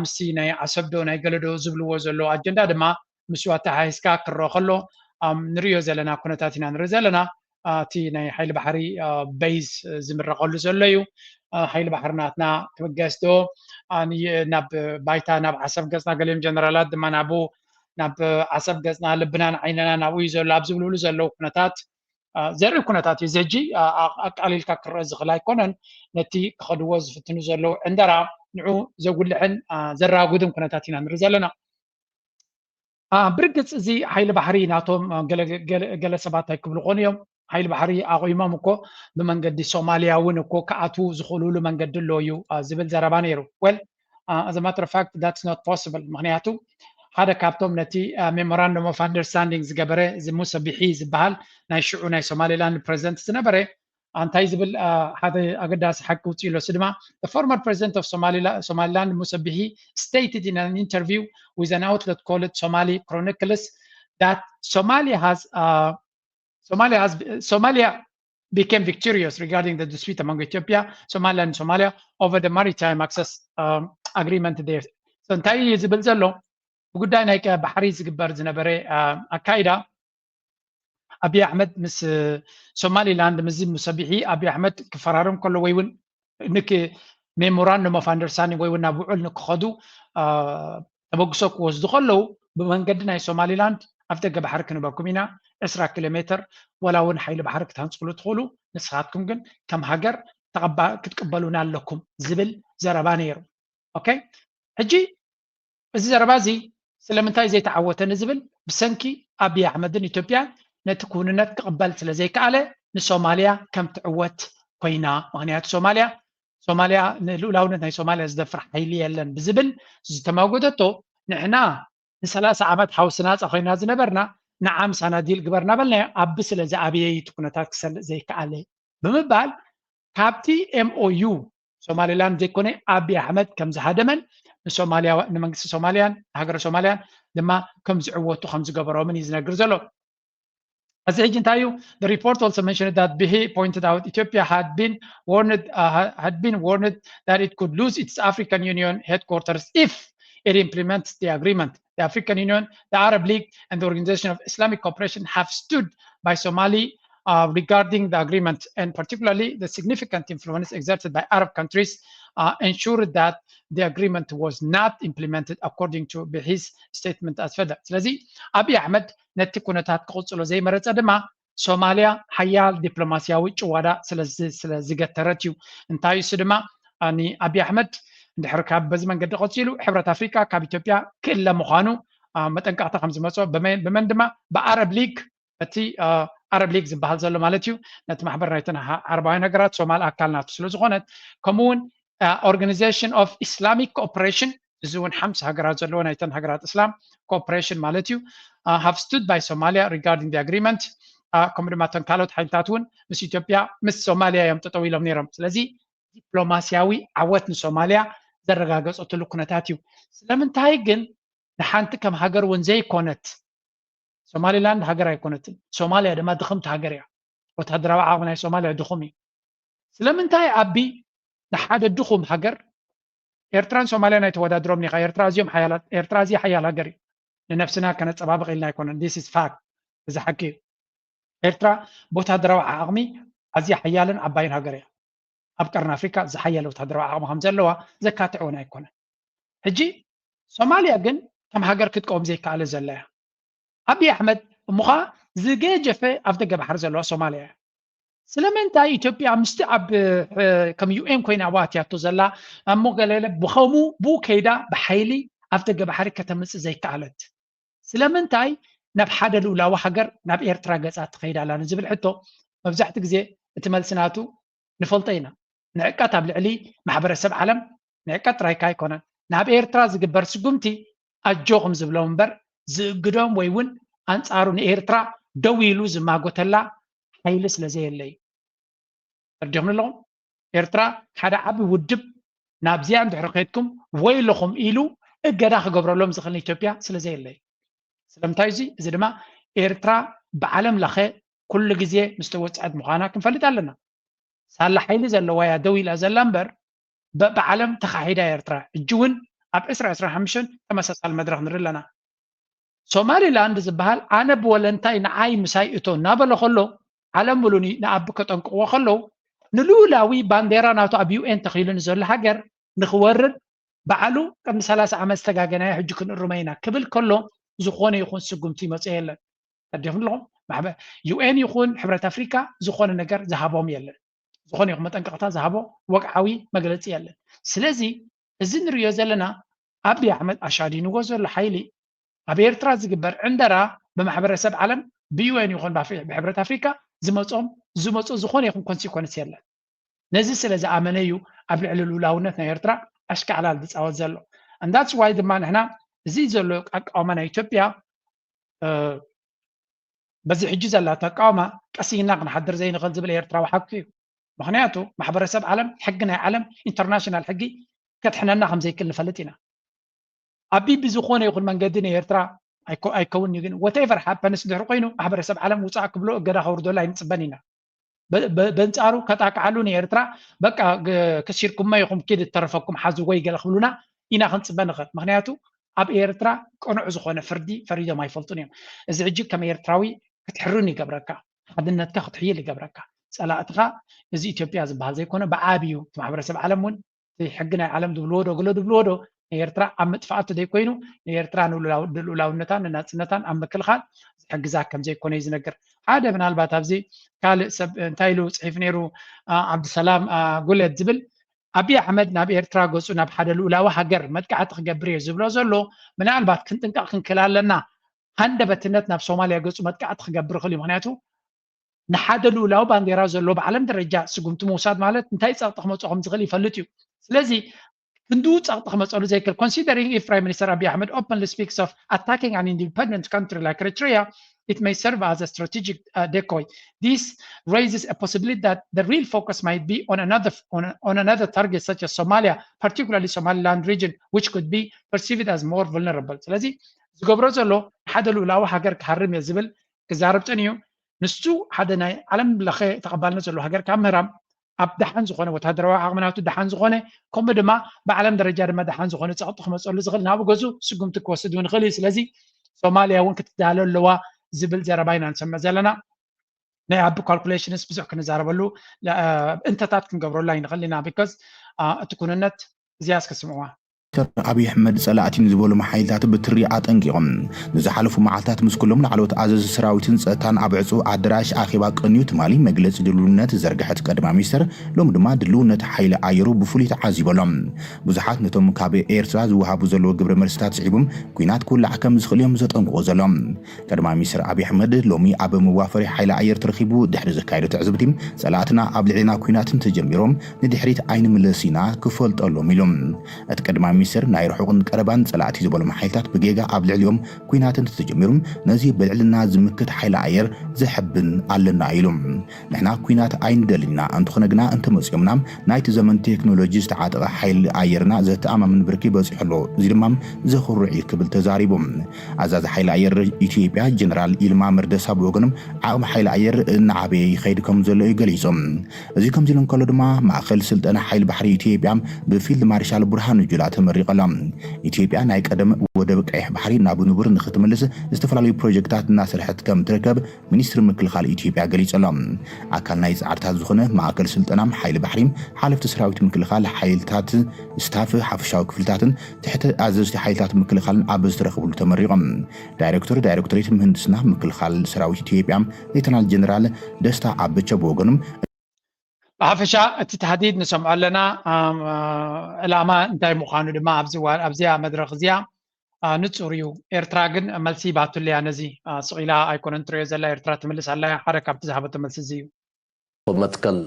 ምስቲ ናይ ዓሰብዶ ናይ ገለዶ ዝብልዎ ዘለዉ ኣጀንዳ ድማ ምስኡ ኣተሓሒዝካ ክረአ ከሎ ንሪኦ ዘለና ኩነታት ኢና ንርኢ ዘለና። እቲ ናይ ሓይሊ ባሕሪ በይዝ ዝምረቐሉ ዘሎ እዩ። ሓይሊ ባሕሪ ናትና ክብገስ ዶ ናብ ባይታ ናብ ዓሰብ ገፅና፣ ገሊኦም ጀነራላት ድማ ናብኡ ናብ ዓሰብ ገፅና፣ ልብናን ዓይንናን ኣብኡ እዩ ዘሎ ኣብ ዝብልሉ ዘለዉ ኩነታት ዘርኢ ኩነታት እዩ። እዚ ሕጂ ኣቃሊልካ ክረአ ዝኽእል ኣይኮነን። ነቲ ክኸድዎ ዝፍትኑ ዘለዉ ዕንደራ ንዑ ዘጉልሕን ዘራጉድን ኩነታት ኢና ንርኢ ዘለና። ብርግፅ እዚ ሓይሊ ባሕሪ ናቶም ገለ ሰባት ኣይክብሉ ኮኑ እዮም። ሓይሊ ባሕሪ ኣቑሞም እኮ ብመንገዲ ሶማልያ እውን እኮ ክኣትዉ ዝኽእሉሉ መንገዲ ኣሎ እዩ ዝብል ዘረባ ነይሩ። Well, as a matter of fact, that's not possible። ምክንያቱ ሓደ ካብቶም ነቲ memorandum of understanding ዝገበረ እዚ ሙሰ ቢሒ ዝበሃል ናይ ሽዑ ናይ ሶማሊላንድ ፕሬዚደንት ዝነበረ እንታይ ዝብል ሓደ ኣገዳሲ ሓቂ ውፅእ ኢሎ። እሱ ድማ the former president of Somaliland, Musa Bihi, stated in an interview with an outlet called Somali Chronicles that Somalia has uh, Somalia has Somalia became victorious regarding the dispute among Ethiopia, Somaliland, and Somalia over the maritime access um, agreement there. So እንታይ እዩ ዝብል ዘሎ? ብጉዳይ ናይ ባሕሪ ዝግበር ዝነበረ ኣካይዳ ኣብይ ኣሕመድ ምስ ሶማሊላንድ ምስዚ ሙሰ ቢሒ ኣብይ ኣሕመድ ክፈራረም ከሎ ወይ እውን ንክ memorandum of understanding ወይ እውን ናብ ውዕል ንክኸዱ ተበግሶ ክወስዱ ከለዉ ብመንገዲ ናይ ሶማሊላንድ ኣፍ ደገ ባሕሪ ክንበኩም ኢና ዕስራ ኪሎ ሜትር ወላ እውን ሓይሊ ባሕሪ ክትሃንፅሉ ትኽእሉ፣ ንስኻትኩም ግን ከም ሃገር ክትቅበሉና ኣለኩም ዝብል ዘረባ ነይሩ። ኦኬ፣ ሕጂ እዚ ዘረባ እዚ ስለምንታይ ዘይተዓወተ ንዝብል፣ ብሰንኪ ኣብይ ኣሕመድን ኢትዮጵያን ነቲ ክውንነት ክቕበል ስለ ዘይከኣለ፣ ንሶማልያ ከም ትዕወት ኮይና። ምኽንያቱ ሶማልያ ሶማልያ ንልኡላውነት ናይ ሶማልያ ዝደፍር ሓይሊ የለን ብዝብል ዝተማጎተቶ፣ ንሕና ንሰላሳ ዓመት ሓውሲ ናፃ ኮይና ዝነበርና ንዓ ምሳና ዲል ግበር እናበልናዮ፣ ኣቢ ስለ ዝኣብየ እዩ እቲ ኩነታት ክሰልጥ ዘይከኣለ ብምባል፣ ካብቲ M O U ሶማሊላንድ ዘይኮነ ኣብይ ኣሕመድ ከም ዝሃደመን ንሶማልያ ንመንግስቲ ሶማልያን ሃገረ ሶማልያን ድማ ከም ዝዕወቱ ከም ዝገበሮምን እዩ ዝነግር ዘሎ። እዚ ሕጂ እንታይ እዩ? The report also mentioned that Bihi pointed out Ethiopia had been warned uh, had been warned that it could lose its African Union headquarters if it implements the agreement. The African Union, the Arab League, and the Organization of Islamic Cooperation have stood by Somali uh, regarding the agreement, and particularly the significant influence exerted by Arab countries uh, ensured that the agreement was not implemented, according to Bihi's statement as further. ስለዚ ኣብይ ኣሕመድ ነቲ ኩነታት ክቕጽሎ ዘይመረጸ ድማ ሶማልያ ሓያል ዲፕሎማስያዊ ጭዋዳ ስለ ዝገተረት እዩ። እንታይ እሱ ድማ ንኣብይ ኣሕመድ እንድሕር ካብ በዚ መንገዲ ቀፂሉ ሕብረት ኣፍሪቃ ካብ ኢትዮጵያ ክእለ ምዃኑ መጠንቀቕታ ከም ዝመፅኦ ብመን ድማ ብኣረብ ሊግ እቲ ኣረብ ሊግ ዝበሃል ዘሎ ማለት እዩ ነቲ ማሕበር ናይተን ዓረባውያን ሃገራት ሶማል ኣካል ናቱ ስለ ዝኾነት ከምኡውን Organization of Islamic Cooperation እዚ እውን ሓምሳ ሃገራት ዘለዎ ናይተን ሃገራት እስላም ኮኦፕሬሽን ማለት እዩ have stood by Somalia regarding the agreement ከምኡ ድማ እተን ካልኦት ሓይልታት እውን ምስ ኢትዮጵያ ምስ ሶማልያ እዮም ጠጠው ኢሎም ነይሮም። ስለዚ ዲፕሎማስያዊ ዓወት ንሶማልያ ዘረጋገፀትሉ ኩነታት እዩ። ስለምንታይ ግን ንሓንቲ ከም ሃገር እውን ዘይኮነት ሶማሊላንድ ሃገር ኣይኮነትን። ሶማልያ ድማ ድኽምቲ ሃገር እያ። ወታደራዊ ዓቕሚ ናይ ሶማልያ ድኹም እዩ። ስለምንታይ ኣቢ ንሓደ ድኹም ሃገር ኤርትራን ሶማልያን ኣይተወዳድሮም ኢኻ። ኤርትራ ኣዝዮም ሓያላት ኤርትራ ኣዝያ ሓያል ሃገር እዩ። ንነፍስና ከነጸባብቕ ኢልና ኣይኮነን። This is fact። እዚ ሓቂ እዩ። ኤርትራ ብወታደራዊ ዓቕሚ ኣዝያ ሓያልን ዓባይን ሃገር እያ። ኣብ ቀርኒ ኣፍሪካ ዝሓየለ ወታደራዊ ዓቕሚ ከም ዘለዋ ዘካትዕ እውን ኣይኮነን። ሕጂ ሶማልያ ግን ከም ሃገር ክትቀውም ዘይከኣለ ዘላ እያ። ኣብይ ኣሕመድ እሞ ኸዓ ዝገጀፈ ኣብ ደገ ባሕሪ ዘለዋ ሶማልያ እያ። ስለምንታይ ኢትዮጵያ ምስቲ ኣብ ከም ዩ ኤን ኮይና ኣብኡ ኣትያቶ ዘላ እሞ ገለለ ብኸምኡ ብኡ ከይዳ ብሓይሊ ኣብ ደገ ባሕሪ ከተምፅእ ዘይከኣለት? ስለምንታይ ናብ ሓደ ልኡላዊ ሃገር ናብ ኤርትራ ገፃ ትኸይድ ኣላ ንዝብል ሕቶ መብዛሕትኡ ግዜ እቲ መልሲ ናቱ ንፈልጦ ኢና። ንዕቀት ኣብ ልዕሊ ማሕበረሰብ ዓለም ንዕቀት ጥራይካ ኣይኮነን። ናብ ኤርትራ ዝግበር ስጉምቲ ኣጆኹም ዝብሎም እምበር ዝእግዶም ወይ እውን ኣንጻሩ ንኤርትራ ደው ኢሉ ዝማጎተላ ሓይሊ ስለ ዘየለ እዩ። ተረዲኹም ኣለኹም? ኤርትራ ሓደ ዓቢ ውድብ ናብዚኣ እንድሕሪ ከድኩም ወይለኹም ኢሉ እገዳ ክገብረሎም ዝኽእል ንኢትዮጵያ ስለ ዘየለ እዩ። ስለምንታይ እዚ እዚ ድማ ኤርትራ ብዓለም ለኸ ኩሉ ግዜ ምስ ተወፅዐት ምዃና ክንፈልጥ ኣለና። ሳላ ሓይሊ ዘለዋ እያ ደው ኢላ ዘላ እምበር በብዓለም ተኻሒዳ ኤርትራ። እጂ እውን ኣብ ዕስራ ዕስራ ሓሙሽተን ተመሳሳሊ መድረኽ ንርኢ ኣለና። ሶማሊላንድ ዝበሃል ኣነ ብወለንታይ ንዓይ ምሳይ እቶ እናበለ ከሎ ዓለም ሙሉ ንኣቢ ከጠንቅቕዎ ከለዉ ንልኡላዊ ባንዴራ ናቱ ኣብ ዩ ኤን ተኺሉ ንዘሎ ሃገር ንኽወርድ ባዕሉ ቅድሚ ሰላሳ ዓመት ዝተጋገናዮ ሕጂ ክንእርሞ ኢና ክብል ከሎ ዝኾነ ይኹን ስጉምቲ ይመፅኦ የለን። ተረዲኹም ኣለኹም? ማሕበር ዩ ኤን ይኹን ሕብረት ኣፍሪካ ዝኾነ ነገር ዝሃቦም የለን። ዝኾነ ይኹን መጠንቀቕታ ዝሃቦ ወግዓዊ መግለፂ የለን። ስለዚ እዚ ንሪኦ ዘለና ኣብይ ኣሕመድ ኣሻዲንዎ ዘሎ ሓይሊ ኣብ ኤርትራ ዝግበር ዕንደራ ብማሕበረሰብ ዓለም ብ ዩ ኤን ይኹን ብሕብረት ኣፍሪካ ዝመፆም ዝመፁ ዝኾነ ይኹን ኮንሲኮንስ የለን። ነዚ ስለ ዝኣመነ እዩ ኣብ ልዕሊ ልኡላውነት ናይ ኤርትራ ኣሽካዕላል ዝፃወት ዘሎ። And that's why ድማ ንሕና እዚ ዘሎ ኣቃውማ ናይ ኢትዮጵያ በዚ ሕጂ ዘላቶ ኣቃውማ ቀሲና ክንሓድር ዘይንኽእል ዝብል ኤርትራዊ ሓቂ እዩ። ምኽንያቱ ማሕበረሰብ ዓለም ሕጊ ናይ ዓለም ኢንተርናሽናል ሕጊ ከድሕነና ከም ዘይክእል ንፈልጥ ኢና። ኣቢ ብዝኾነ ይኹን መንገዲ ንኤርትራ ኣይከውን እዩ ግን whatever happens ድሕሪ ኮይኑ ማሕበረሰብ ዓለም ውፃእ ክብሎ እገዳ ከውርደሉ ኣይንፅበን ኢና። በንፃሩ ከጣቅዓሉ ንኤርትራ በቃ ከሲርኩሞ ኢኹም ኪድ እተረፈኩም ሓዝዎ ይገለ ክብሉና ኢና ክንፅበ ንኽእል። ምክንያቱ ኣብ ኤርትራ ቅኑዕ ዝኾነ ፍርዲ ፈሪዶም ኣይፈልጡን እዮም። እዚ ሕጂ ከም ኤርትራዊ ክትሕርን ይገብረካ፣ ሓድነትካ ክትሕይል ይገብረካ። ፀላእትኻ እዚ ኢትዮጵያ ዝበሃል ዘይኮነ ብዓብዩ እቲ ማሕበረሰብ ዓለም እውን እቲ ሕጊ ናይ ዓለም ዝብልዎ ዶ ገሎ ዝብልዎ ዶ ንኤርትራ ኣብ ምጥፋኣቱ ዘይኮይኑ ንኤርትራ ንልኡላውነታን ንናፅነታን ኣብ ምክልኻል ዝሕግዛ ከም ዘይኮነ እዩ ዝነግር። ሓደ ምናልባት ኣብዚ ካልእ ሰብ እንታይ ኢሉ ፅሒፍ ነይሩ ዓብድሰላም ጉለት ዝብል፣ ኣብይ ኣሕመድ ናብ ኤርትራ ገፁ ናብ ሓደ ልኡላዊ ሃገር መጥቃዕቲ ክገብር እየ ዝብሎ ዘሎ። ምናልባት ክንጥንቀቕ ክንክእል ኣለና። ሃንደበትነት ናብ ሶማልያ ገፁ መጥቃዕቲ ክገብር ይኽእል እዩ። ምክንያቱ ንሓደ ልኡላዊ ባንዴራ ዘሎ ብዓለም ደረጃ ስጉምቲ ምውሳድ ማለት እንታይ ፀቕጢ ክመፅኦ ከም ዝኽእል ይፈልጥ እዩ። ስለዚ ክንድኡ ፀቕጢ ክመፀሉ ዘይክእል፣ considering if Prime Minister Abiy Ahmed openly speaks of attacking an independent country like Eritrea, it may serve as a strategic uh, decoy. This raises a possibility that the real focus might be on another on, on another target such as Somalia, particularly Somaliland region, which could be perceived as more vulnerable. ስለዚ ዝገብሮ ዘሎ ሓደ ልኡላዊ ሃገር ክሃርም እየ ዝብል ክዛረብ ጸኒሑ። ንሱ ሓደ ናይ ዓለም ለኸ ተቐባልነት ዘለዎ ሃገር ካብ ምህራም ኣብ ደሓን ዝኾነ ወታደራዊ ዓቕሚ ናቱ ደሓን ዝኾነ ከምኡ ድማ ብዓለም ደረጃ ድማ ደሓን ዝኾነ ጸቕጢ ክመፀሉ ዝኽእል ናብ ገዙ ስጉምቲ ክወስድ እውን ይኽእል እዩ። ስለዚ ሶማልያ እውን ክትዳሎ ኣለዋ ዝብል ዘረባ ኢና ንሰምዕ ዘለና። ናይ ኣብ calculations ብዙሕ ክንዛረበሉ እንተታት ክንገብረሉ ኣይንኽእል ኢና። Because እቲ ኩንነት እዚኣ እስከ ስምዕዋ። ዶክተር ኣብይ ኣሕመድ ጸላእቲ ንዝበሎም ሓይልታት ብትሪ ኣጠንቂቖም፣ ንዝሓለፉ መዓልታት ምስ ኩሎም ላዕለዎት ኣዘዝቲ ሰራዊትን ጸጥታን ኣብ ዕጹው ኣደራሽ ኣኼባ ቅንዩ ትማሊ መግለጺ ድልውነት ዝዘርግሐት ቀዳማይ ሚኒስተር፣ ሎሚ ድማ ድልውነት ሓይሊ ኣየሩ ብፍሉይ ተዓዚቡ ኣሎ። ብዙሓት ነቶም ካብ ኤርትራ ዝወሃቡ ዘለዉ ግብረ መልስታት ስዒቦም፣ ኲናት ክውላዕ ከም ዝኽእል እዮም ዘጠንቅቑ ዘለዉ። ቀዳማይ ሚኒስተር ኣብይ ኣሕመድ ሎሚ ኣብ መዋፈሪ ሓይሊ ኣየር ተረኺቡ ድሕሪ ዘካየዶ ትዕዝብቲ፣ ጸላእትና ኣብ ልዕሌና ኲናት እንተጀሚሮም ንድሕሪት ኣይንምለስን ኢና፣ ክፈልጡ ኣለዎም ኢሉ። እቲ ቀዳማይ ሚኒስተር ናይ ርሑቕን ቀረባን ጸላእቲ ዝበሎም ሓይልታት ብጌጋ ኣብ ልዕሊኦም ኲናት እንተተጀሚሩ ነዚ ብልዕልና ዝምክት ሓይሊ ኣየር ዘሕብን ኣለና ኢሉ። ንሕና ኲናት ኣይንደልን ኢና፣ እንተኾነ ግና እንተመጺኦምና ናይቲ ዘመን ቴክኖሎጂ ዝተዓጠቐ ሓይሊ ኣየርና ዘተኣማምን ብርኪ በጺሑ ኣሎ፣ እዚ ድማ ዘኹርዕ እዩ ክብል ተዛሪቡ። ኣዛዚ ሓይሊ ኣየር ኢትዮጵያ ጀነራል ይልማ መርደሳ ብወገኖም ዓቕሚ ሓይሊ ኣየር እናዓበየ ይኸይድ ከም ዘሎ እዩ ገሊጹ። እዚ ከምዚ ኢሉ እንከሎ ድማ ማእኸል ስልጠና ሓይሊ ባሕሪ ኢትዮጵያ ብፊልድ ማርሻል ብርሃኑ ጁላ ተመሪቑ ኣሎ። ኢትዮጵያ ናይ ቀደም ወደብ ቀይሕ ባሕሪ ናብ ንቡር ንክትምልስ ዝተፈላለዩ ፕሮጀክታት እናሰርሐት ከም ትርከብ ሚኒስትሪ ምክልኻል ኢትዮጵያ ገሊጹ ኣሎ። ኣካል ናይ ጻዕርታት ዝኾነ ማእከል ስልጠና ሓይሊ ባሕሪ ሓለፍቲ ሰራዊት ምክልኻል ሓይልታት ስታፍ ሓፈሻዊ ክፍልታትን ትሕቲ ኣዘዝቲ ሓይልታት ምክልኻልን ኣብ ዝተረኽብሉ ተመሪቖም። ዳይሬክተር ዳይሬክቶሬት ምህንድስና ምክልኻል ሰራዊት ኢትዮጵያ ሌተናል ጀነራል ደስታ ኣበቸ ብወገኖም ብሓፈሻ እቲ ታህዲድ ንሰምዖ ኣለና። ዕላማ እንታይ ምዃኑ ድማ ኣብዚኣ መድረኽ እዚኣ ንጹር እዩ። ኤርትራ ግን መልሲ ሂባትሉ እያ ነዚ። ስቕ ኢላ ኣይኮነን ትሪኦ ዘላ፣ ኤርትራ ትምልስ ኣላ እያ። ሓደ ካብቲ ዝሃበቶ መልሲ እዚ እዩ። መትከል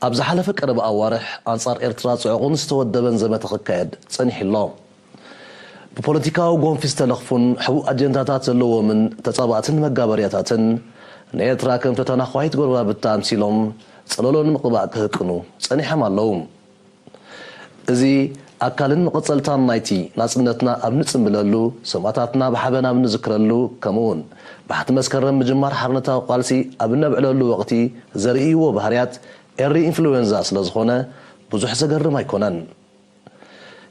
ኣብ ዝሓለፈ ቀረባ ኣዋርሕ ኣንጻር ኤርትራ ጽዑቕን ዝተወደበን ዘመተ ክካየድ ጸኒሑ ኣሎ። ብፖለቲካዊ ጎንፊ ዝተለኽፉን ሕቡእ ኣጀንዳታት ዘለዎምን ተጻባእትን መጋበርያታትን ንኤርትራ ከም ተተናዃሂት ጎረባብታ ኣምሲሎም ጸለሎን ምቕባእ ክህቅኑ ጸኒሖም ኣለዉ። እዚ ኣካልን መቐጸልታን ናይቲ ናጽነትና ኣብ ንጽምብለሉ፣ ሰማእታትና ብሓበን ኣብ ንዝክረሉ፣ ከምኡውን ባሕቲ መስከረም ምጅማር ሓርነታዊ ቃልሲ ኣብ እነብዕለሉ ወቕቲ ዘርእይዎ ባህርያት ኤሪ ኢንፍሉዌንዛ ስለ ዝኾነ ብዙሕ ዘገርም ኣይኮነን።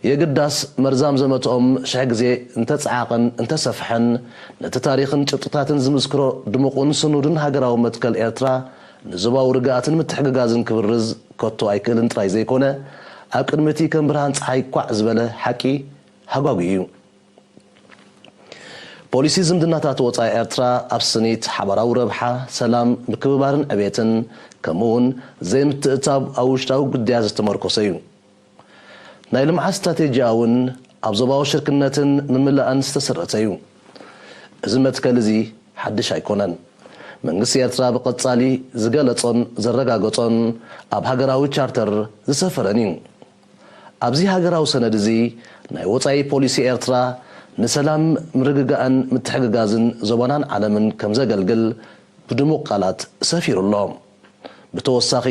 የግዳስ መርዛም ዘመትኦም ሽሕ ግዜ እንተጸዓቐን እንተሰፍሐን ነቲ ታሪኽን ጭብጥታትን ዝምስክሮ ድሙቕን ስኑድን ሃገራዊ መትከል ኤርትራ ንዞባዊ ርግኣትን ምትሕግጋዝን ክብርዝ ከቶ ኣይክእልን ጥራይ ዘይኮነ ኣብ ቅድሚ እቲ ከም ብርሃን ጸሓይ ኳዕ ዝበለ ሓቂ ሃጓጊ እዩ። ፖሊሲ ዝምድናታት ወጻኢ ኤርትራ ኣብ ስኒት፣ ሓባራዊ ረብሓ፣ ሰላም፣ ምክብባርን ዕቤትን ከምኡውን ዘይምትእትታው ኣብ ውሽጣዊ ጉዳያት ዝተመርኮሰ እዩ። ናይ ልምዓት ስትራቴጂኣ እውን ኣብ ዞባዊ ሽርክነትን ምምላእን ዝተሰረተ እዩ። እዚ መትከል እዚ ሓድሽ ኣይኮነን። መንግስቲ ኤርትራ ብቐጻሊ ዝገለጾን ዘረጋገጾን ኣብ ሃገራዊ ቻርተር ዝሰፈረን እዩ። ኣብዚ ሃገራዊ ሰነድ እዚ ናይ ወጻኢ ፖሊሲ ኤርትራ ንሰላም፣ ምርግጋእን ምትሕግጋዝን ዞባናን ዓለምን ከም ዘገልግል ብድሙቕ ቃላት ሰፊሩ ኣሎ። ብተወሳኺ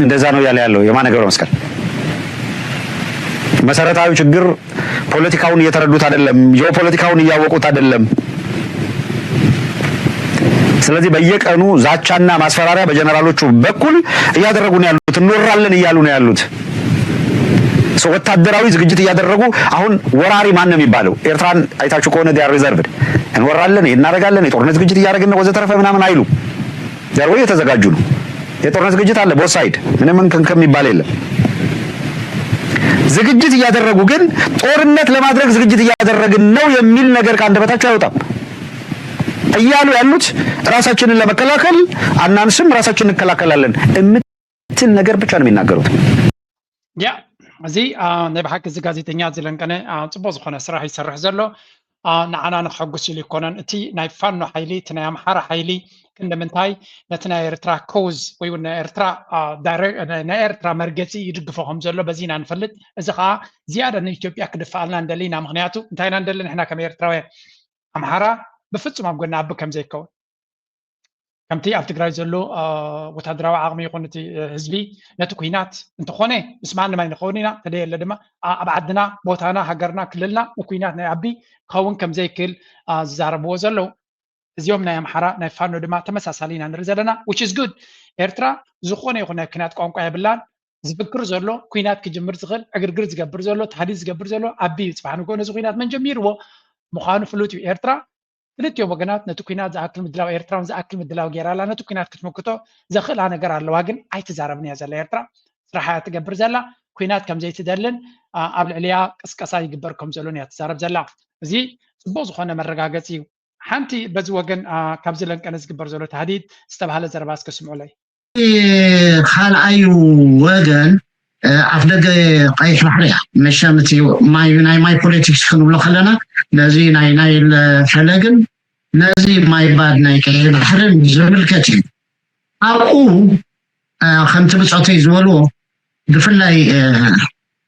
እንደዛ ነው እያለ ያለው የማነ ገብረ መስቀል። መሰረታዊ ችግር ፖለቲካውን እየተረዱት አይደለም፣ ጂኦፖለቲካውን እያወቁት አይደለም። ስለዚህ በየቀኑ ዛቻና ማስፈራሪያ በጀነራሎቹ በኩል እያደረጉ ነው ያሉት፣ እንወራለን እያሉ ነው ያሉት። ወታደራዊ ዝግጅት እያደረጉ አሁን ወራሪ ማን ነው የሚባለው? ኤርትራን አይታችሁ ከሆነ they are reserved፣ እንወራለን፣ እናደርጋለን፣ የጦርነት ዝግጅት እያደረግን ነው ወዘተረፈ ምናምን አይሉ። ጀርባ እየተዘጋጁ ነው። የጦርነት ዝግጅት አለ both side፣ ምንም እንከን ከሚባል የለም። ዝግጅት እያደረጉ ግን ጦርነት ለማድረግ ዝግጅት እያደረግን ነው የሚል ነገር ከአንደበታቸው አይወጣም። እያሉ ያሉት ራሳችንን ለመከላከል አናንስም፣ ራሳችንን እንከላከላለን የምትል ነገር ብቻ ነው የሚናገሩት። ያ እዚ ናይ ብሓቂ እዚ ጋዜጠኛ እዚ ለንቀነ ፅቡቅ ዝኮነ ስራሕ ይሰርሕ ዘሎ ንዓና ንክሐጉስ ኢሉ ይኮነን። እቲ ናይ ፋኖ ሓይሊ እቲ ናይ ኣምሓራ ሓይሊ ክንዲ ምንታይ ነቲ ናይ ኤርትራ ኮዝ ወይ እውን ናይ ኤርትራ ናይ ኤርትራ መርገፂ ይድግፎ ከም ዘሎ በዚ ኢና ንፈልጥ። እዚ ከዓ ዝያዳ ንኢትዮጵያ ክድፍኣልና ንደሊ ኢና። ምክንያቱ እንታይ ኢና ንደሊ ንሕና ከም ኤርትራውያን ኣምሓራ ብፍፁም ኣብ ጎና ኣቢ ከም ዘይከውን ከምቲ ኣብ ትግራይ ዘሎ ወታደራዊ ዓቕሚ ይኹን እቲ ህዝቢ ነቲ ኩናት እንተኾነ ምስ ማንም ኣይንኸውን ኢና። ተደየለ ድማ ኣብ ዓድና ቦታና ሃገርና ክልልና ንኩናት ናይ ኣቢ ክኸውን ከም ዘይክእል ዝዛረብዎ ዘለዉ እዚኦም ናይ ኣምሓራ ናይ ፋኖ ድማ ተመሳሳሊ ኢና ንርኢ ዘለና። Which is good። ኤርትራ ዝኾነ ይኹን ናይ ኩናት ቋንቋ የብላን። ዝፍክር ዘሎ ኩናት ክጅምር ዝኽእል ዕግርግር ዝገብር ዘሎ ታህዲድ ዝገብር ዘሎ ኣቢ እዩ። ፅባሕ ንግሆ ነዚ ኩናት መን ጀሚርዎ ምዃኑ ፍሉጥ እዩ። ኤርትራ ክልቲኦም ወገናት ነቲ ኩናት ዝኣክል ምድላው ኤርትራ እውን ዝኣክል ምድላው ገይራ ኣላ። ነቲ ኩናት ክትምክቶ ዘኽእላ ነገር ኣለዋ ግን ኣይትዛረብን እያ ዘላ ኤርትራ። ስራሓ እያ ትገብር ዘላ። ኩናት ከም ዘይትደልን ኣብ ልዕሊኣ ቅስቀሳ ይግበር ከም ዘሎን እያ ትዛረብ ዘላ። እዚ ፅቡቅ ዝኾነ መረጋገፂ እዩ። ሓንቲ በዚ ወገን ካብዚ ለንቀነ ዝግበር ዘሎ ታህዲድ ዝተባሃለ ዘረባ እስከ ስምዑለይ። ካልኣዩ ወገን ኣፍ ደገ ቀይሕ ባሕሪ እያ። መሸም እቲ ናይ ማይ ፖለቲክስ ክንብሎ ከለና ነዚ ናይ ናይል ፈለግን ነዚ ማይ ባድ ናይ ቀይሕ ባሕርን ዝምልከት እዩ። ኣብኡ ከምቲ ብፆተይ ዝበልዎ ብፍላይ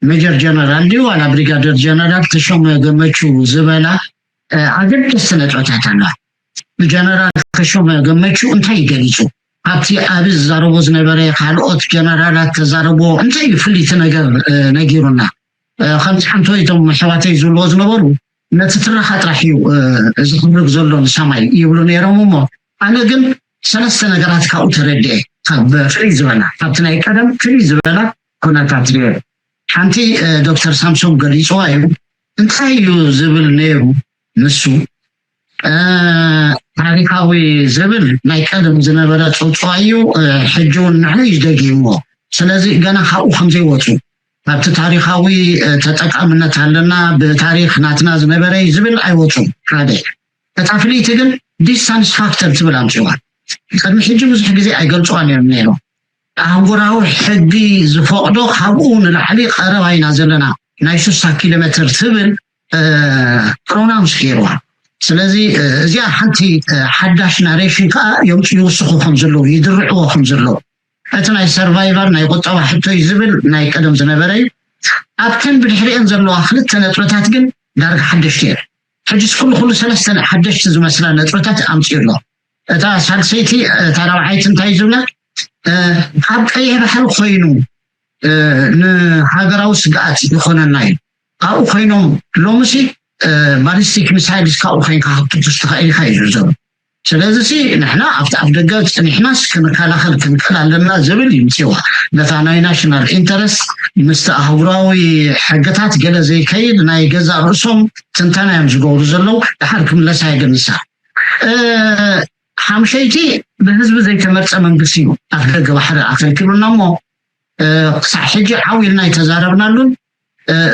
ሜጀር ጀነራል ድዩ ዋላ ብሪጋደር ጀነራል ተሾመ ገመቹ ዝበላ ኣገደስቲ ነጥብታት ኣለዋ። ጀነራል ተሾመ ገመቹ እንታይ ገሊፁ? ኣብቲ ኣብ ዝዛረቦ ዝነበረ ካልኦት ጀነራላት ተዛረቦ እንታይ እዩ ፍልይቲ ነገር ነጊሩና? ከምቲ ሓንቶ እቶም ኣሕዋተይ ዝብልዎ ዝነበሩ ነቲ ትረኻ ጥራሕ እዩ ዝኽብርግ ዘሎ ንሰማይ ይብሉ ነይሮም። እሞ ኣነ ግን ሰለስተ ነገራት ካብኡ ተረድኤ። ካብ ፍልይ ዝበላ ካብቲ ናይ ቀደም ፍልይ ዝበላ ኩነታት ርዮ። ሓንቲ ዶክተር ሳምሶም ገሊፅዋ እዩ። እንታይ እዩ ዝብል ነይሩ ንሱ? ታሪካዊ ዝብል ናይ ቀደም ዝነበረ ፅውፅዋ እዩ። ሕጂ እውን ንዕኡ እዩ ደጊምዎ። ስለዚ ገና ካብኡ ከምዘይወፁ ካብቲ ታሪካዊ ተጠቃምነት ኣለና ብታሪክ ናትና ዝነበረ እዩ ዝብል ኣይወፁን። ሓደ እታ ፍልይቲ ግን ዲስታንስ ፋክተር ትብል ኣምፅዋ። ቅድሚ ሕጂ ብዙሕ ግዜ ኣይገልፅዋን እዮም ነይሮም። ኣህጉራዊ ሕጊ ዝፈቕዶ ካብኡ ንላዕሊ ቀረባ ኢና ዘለና ናይ ሽሳ ኪሎ ሜትር ትብል ፕሮናውንስ ገይርዋ። ስለዚ እዚኣ ሓንቲ ሓዳሽ ናሬሽን ከዓ እዮም ይውስኹ ከም ዘለዉ ይድርዕዎ ከም ዘለዉ እቲ ናይ ሰርቫይቨር ናይ ቁጠባ ሕቶ እዩ ዝብል ናይ ቀደም ዝነበረ እዩ። ኣብተን ብድሕሪአን ዘለዋ ክልተ ነጥብታት ግን ዳርጋ ሓደሽቲ እየን። ሕጅስ ኩሉ ኩሉ ሰለስተ ሓደሽቲ ዝመስላ ነጥብታት ኣምፅኡ ኣሎ። እታ ሳልሰይቲ እታ ራብዓይቲ እንታይ ዝብላ ኣብ ቀይሕ ባሕሪ ኮይኑ ንሃገራዊ ስግኣት ይኾነና እዩ። ካብኡ ኮይኖም ሎምሲ ባሊስቲክ ሚሳይልስ ካብኡ ኮይንካ ክትኩስ ትኽእል ኢኻ እዩ ዝብሉ። ስለዚ ሲ ንሕና ኣብቲ ኣፍ ደገ ፀኒሕናስ ክንከላኸል ክንክእል ኣለና ዝብል ይምፅዋ። ነታ ናይ ናሽናል ኢንተረስት ምስቲ ኣህጉራዊ ሕግታት ገለ ዘይከይድ ናይ ገዛእ ርእሶም ትንተና እዮም ዝገብሩ ዘለዉ። ድሓር ክምለሳ እየ ግን ንሳ ሓምሸይቲ ብህዝቢ ዘይተመርፀ መንግስቲ እዩ ኣፍ ደገ ባሕሪ ኣኸልኪሉና እሞ ክሳዕ ሕጂ ዓው ኢልና ኣይተዛረብናሉን።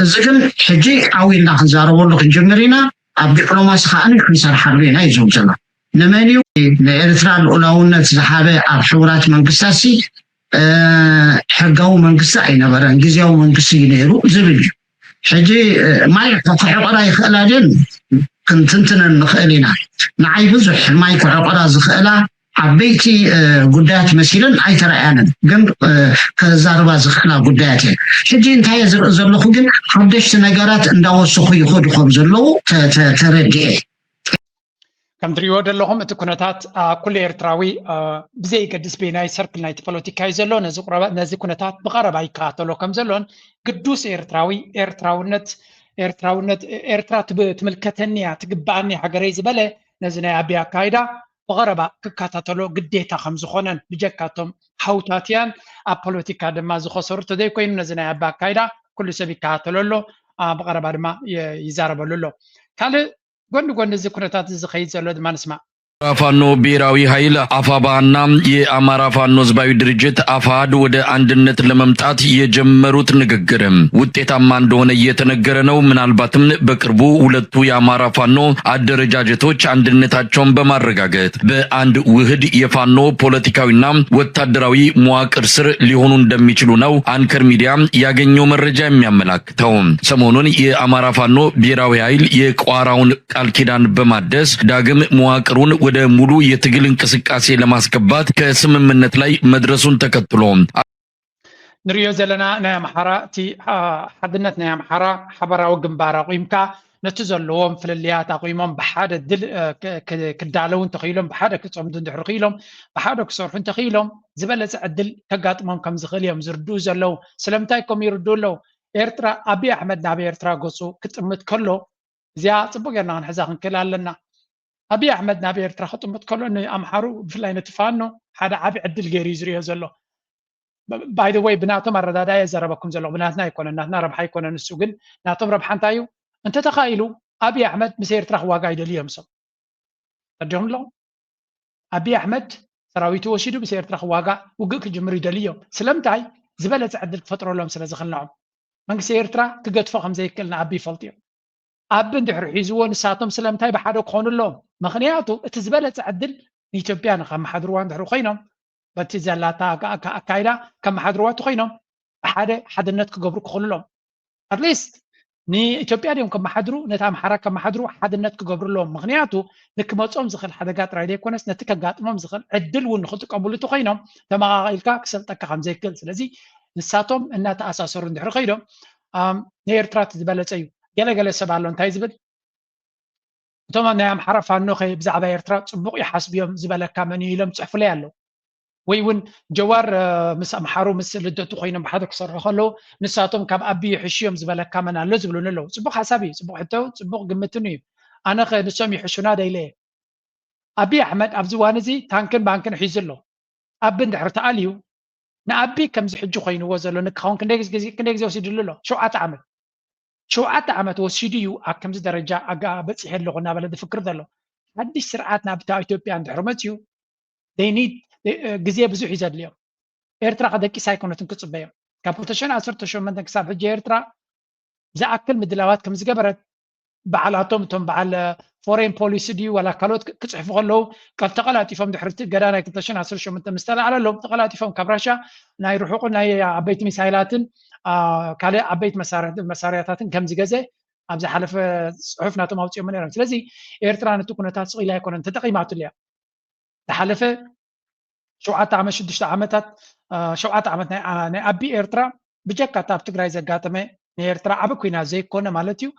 እዚ ግን ሕጂ ዓው ኢልና ክንዛረበሉ ክንጅምር ኢና። ኣብ ዲፕሎማሲ ከዓ ክንሰርሓሉ ኢና እዩ ዝብል ዘሎ። ንመን እዩ ንኤርትራ ልኡላውነት ዝሃበ ኣብ ሕቡራት መንግስታት ሲ ሕጋዊ መንግስቲ ኣይነበረን፣ ግዝያዊ መንግስቲ እዩ ነይሩ ዝብል እዩ። ሕጂ ማይ ክዕቆራ ይኽእላ ድን ክንትንትነን ንኽእል ኢና። ንዓይ ብዙሕ ማይ ክዕቆራ ዝኽእላ ዓበይቲ ጉዳያት መሲለን ኣይተረኣያንን፣ ግን ከዛርባ ዝኽእላ ጉዳያት እየን። ሕጂ እንታይ እየ ዝርኢ ዘለኹ ግን ሓደሽቲ ነገራት እንዳወሰኹ ይኸዱ ከም ዘለዉ ተረዲኤ። ከም ትሪእዎ ዘለኹም እቲ ኩነታት ኩሉ ኤርትራዊ ብዘይገድስ በየናይ ሰርክል ናይቲ ፖለቲካ እዩ ዘሎ ነዚ ኩነታት ብቐረባ ይከታተሎ ከም ዘሎን ግዱስ ኤርትራዊ ኤርትራውነት ኤርትራውነት ኤርትራ ትምልከተኒ እያ ትግበኣኒ ሃገረይ ዝበለ ነዚ ናይ ኣቢ ኣካይዳ ብቐረባ ክከታተሎ ግዴታ ከም ዝኾነን ብጀካቶም ሃውታትያን ኣብ ፖለቲካ ድማ ዝኸሰሩ ተዘይኮይኑ ነዚ ናይ ኣቢ ኣካይዳ ኩሉ ሰብ ይከታተሎ ኣሎ ብቐረባ ድማ ይዛረበሉ ኣሎ። ካልእ ጎኒ ጎኒ እዚ ኩነታት እዚ ዝኸይድ ዘሎ ድማ ንስማዕ። ፋኖ ብሔራዊ ኃይል አፋባ እና የአማራ ፋኖ ህዝባዊ ድርጅት አፋሕድ ወደ አንድነት ለመምጣት የጀመሩት ንግግር ውጤታማ እንደሆነ እየተነገረ ነው። ምናልባትም በቅርቡ ሁለቱ የአማራ ፋኖ አደረጃጀቶች አንድነታቸውን በማረጋገጥ በአንድ ውህድ የፋኖ ፖለቲካዊና ወታደራዊ መዋቅር ስር ሊሆኑ እንደሚችሉ ነው አንከር ሚዲያ ያገኘው መረጃ የሚያመላክተው። ሰሞኑን የአማራ ፋኖ ብሔራዊ ኃይል የቋራውን ቃል ኪዳን በማደስ ዳግም መዋቅሩን ወደ ሙሉ የትግል እንቅስቃሴ ለማስገባት ከስምምነት ላይ መድረሱን ተከትሎ ንሪኦ ዘለና ናይ ኣምሓራ እቲ ሓድነት ናይ ኣምሓራ ሓበራዊ ግንባር ኣቑምካ ነቲ ዘለዎም ፍልልያት ኣቑሞም ብሓደ ድል ክዳለዉ እንተኽኢሎም ብሓደ ክፀምዱ እንድሕር ክኢሎም ብሓደ ክሰርሑ እንተኽኢሎም ዝበለፀ ዕድል ከጋጥሞም ከም ዝኽእል እዮም ዝርድኡ ዘለዉ። ስለምንታይ ከም ይርድኡ ኣለዉ? ኤርትራ ኣብይ ኣሕመድ ናብ ኤርትራ ገፁ ክጥምት ከሎ እዚኣ ፅቡቅ ጌርና ክንሕዛ ክንክእል ኣለና። ኣብይ ኣሕመድ ናብ ኤርትራ ክጥምት ከሎ ንኣምሓሩ ብፍላይ ነቲ ፋኖ ሓደ ዓቢ ዕድል ገይሩ እዩ ዝሪኦ ዘሎ። ባይ ዘ ወይ ብናቶም ኣረዳዳ እየ ዘረበኩም ዘለኹ ብናትና ኣይኮነን ናትና ረብሓ ኣይኮነን እሱ ግን ናቶም ረብሓ እንታይ እዩ? እንተተኻኢሉ ኣብይ ኣሕመድ ምስ ኤርትራ ክዋጋ ይደልዩ እዮም ሰብ ረዲኹም ኣለኹም። ኣብይ ኣሕመድ ሰራዊቱ ወሲዱ ምስ ኤርትራ ክዋጋእ ውግእ ክጅምር ይደልዩ እዮም። ስለምንታይ? ዝበለፀ ዕድል ክፈጥረሎም ስለ ዝኽእል ንዖም መንግስቲ ኤርትራ ክገድፎ ከም ዘይክእል ንኣቢ ይፈልጡ እዮም። ኣቢ እንድሕር ሒዝዎ ንሳቶም ስለምንታይ ብሓደ ክኾኑ ኣለዎም? ምኽንያቱ እቲ ዝበለፀ ዕድል ንኢትዮጵያ ንከመሓድርዋ እንድሕር ኮይኖም በቲ ዘላታ ኣካይዳ ከመሓድርዋ እንተኮይኖም ብሓደ ሓድነት ክገብሩ ክኽእሉ ኣለዎም። ኣትሊስት ንኢትዮጵያ ድዮም ከመሓድሩ ነቲ ኣምሓራ ከመሓድሩ ሓድነት ክገብሩ ኣለዎም። ምኽንያቱ ንክመፆም ዝኽእል ሓደጋ ጥራይ ዘይኮነስ ነቲ ከጋጥሞም ዝኽእል ዕድል እውን ንክጥቀምሉ እንተኮይኖም ተመቓቒልካ ክሰልጠካ ከም ዘይክእል። ስለዚ ንሳቶም እናተኣሳሰሩ እንድሕር ከይዶም ንኤርትራ እቲ ዝበለፀ እዩ። ገለገለ ሰብ ኣሎ እንታይ ዝብል እቶም ናይ ኣምሓራ ፋኖ ከ ብዛዕባ ኤርትራ ፅቡቕ ይሓስቡ እዮም ዝበለካ መን እዩ ኢሎም ፅሕፉለይ ኣለዉ። ወይ እውን ጀዋር ምስ ኣምሓሩ ምስ ልደቱ ኮይኖም ብሓደ ክሰርሑ ከለዉ ንሳቶም ካብ ኣቢ ይሕሹ እዮም ዝበለካ መን ኣሎ ዝብሉኒ ኣለዉ። ፅቡቕ ሓሳብ እዩ፣ ፅቡቕ ሕቶ፣ ፅቡቕ ግምትን እዩ። ኣነ ከ ንሶም ይሕሹና ዶ ኢለ እየ። ኣቢ ኣሕመድ ኣብዚ እዋን እዚ ታንክን ባንክን ሒዙ ኣሎ። ኣቢ እንድሕር ተኣልዩ ንኣቢ ከምዚ ሕጂ ኮይንዎ ዘሎ ንክኸውን ክንደይ ግዜ ወሲድሉ ኣሎ? ሸውዓተ ዓመት ሸውዓተ ዓመት ወሲዱ እዩ ኣብ ከምዚ ደረጃ ኣጋ በፂሐ ኣለኹ እናበለ ዝፍክር ዘሎ። ሓድሽ ስርዓት ናብ ኢትዮጵያ እንድሕር መፅዩ ግዜ ብዙሕ እዩ ዘድልዮም። ኤርትራ ከደቂሳ ኣይኮነትን ክፅበዮም። ካብ ክልተ ሽሕን ዓሰርተ ሸሞንተን ክሳብ ሕጂ ኤርትራ ዝኣክል ምድላዋት ከም ዝገበረት በዓላቶም እቶም በዓል ፎሬን ፖሊሲ ድዩ ዋላ ካልኦት ክፅሕፉ ከለዉ ተቐላጢፎም ድሕርቲ ገዳ ናይ ክልተ ሽሕን ዓሰርተ ሸሞንተ ምስ ተለዓለሎም ተቐላጢፎም ካብ ራሻ ናይ ርሑቕን ናይ ዓበይቲ ሚሳይላትን ካልእ ዓበይቲ መሳርያታትን ከም ዝገዘ ኣብ ዝሓለፈ ፅሑፍ ናቶም ኣውፅኦሞ ነይሮም። ስለዚ ኤርትራ ነቲ ኩነታት ስቕ ኢላ ኣይኮነን ተጠቒማትሉ እያ። ዝሓለፈ ሸውዓተ ዓመት ሽዱሽተ ዓመታት ሸውዓተ ዓመት ናይ ኣቢ ኤርትራ ብጀካ እታ ኣብ ትግራይ ዘጋጠመ ናይ ኤርትራ ዓቢ ኩናት ዘይኮነ ማለት እዩ።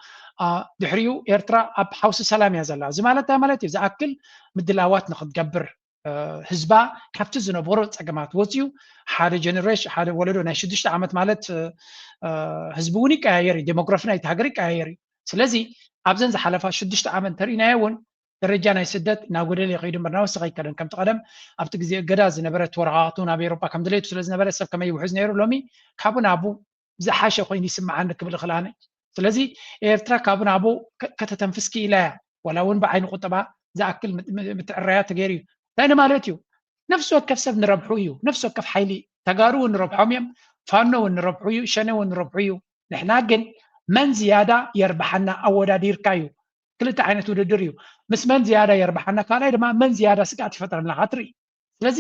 ድሕሪኡ ኤርትራ ኣብ ሓውሲ ሰላም እያ ዘላ። እዚ ማለት እንታይ ማለት እዩ? ዝኣክል ምድላዋት ንክትገብር ህዝባ ካብቲ ዝነበሮ ፀገማት ወፂኡ ሓደ ጀነሬሽን ሓደ ወለዶ ናይ ሽዱሽተ ዓመት ማለት ህዝቢ እውን ይቀያየር እዩ። ዴሞግራፊ ናይቲ ሃገር ይቀያየር እዩ። ስለዚ ኣብዘን ዝሓለፋ ሽዱሽተ ዓመት እንተርኢናዮ እውን ደረጃ ናይ ስደት እናጎደለ ይኸይዱ እምበር እናወሰኸ ኣይከደን። ከምቲ ቀደም ኣብቲ ግዜ እገዳ ዝነበረ እቲ ወረቓቕቱ ናብ ኤውሮጳ ከም ድሌቱ ስለ ዝነበረ ሰብ ከመይ ይውሕዝ ነይሩ ሎሚ ካብኡ ናብኡ ዝሓሸ ኮይኑ ይስምዓኒ ክብል እኽእል ኣነ። ስለዚ ኤርትራ ካብኡ ናብኡ ከተተንፍስ ክኢላ እያ። ዋላ እውን ብዓይኒ ቁጠባ ዝኣክል ምትዕረያ ተገይሩ እዩ። እንታይ ንማለት እዩ? ነፍሲ ወከፍ ሰብ ንረብሑ እዩ። ነፍሲ ወከፍ ሓይሊ ተጋሩ እውን ንረብሖም እዮም። ፋኖ እውን ንረብሑ እዩ። ሸነ እውን ንረብሑ እዩ። ንሕና ግን መን ዝያዳ የርብሓና ኣወዳዲርካ እዩ። ክልተ ዓይነት ውድድር እዩ። ምስ መን ዝያዳ የርብሓና፣ ካልኣይ ድማ መን ዝያዳ ስግኣት ይፈጥረልና ክትርኢ። ስለዚ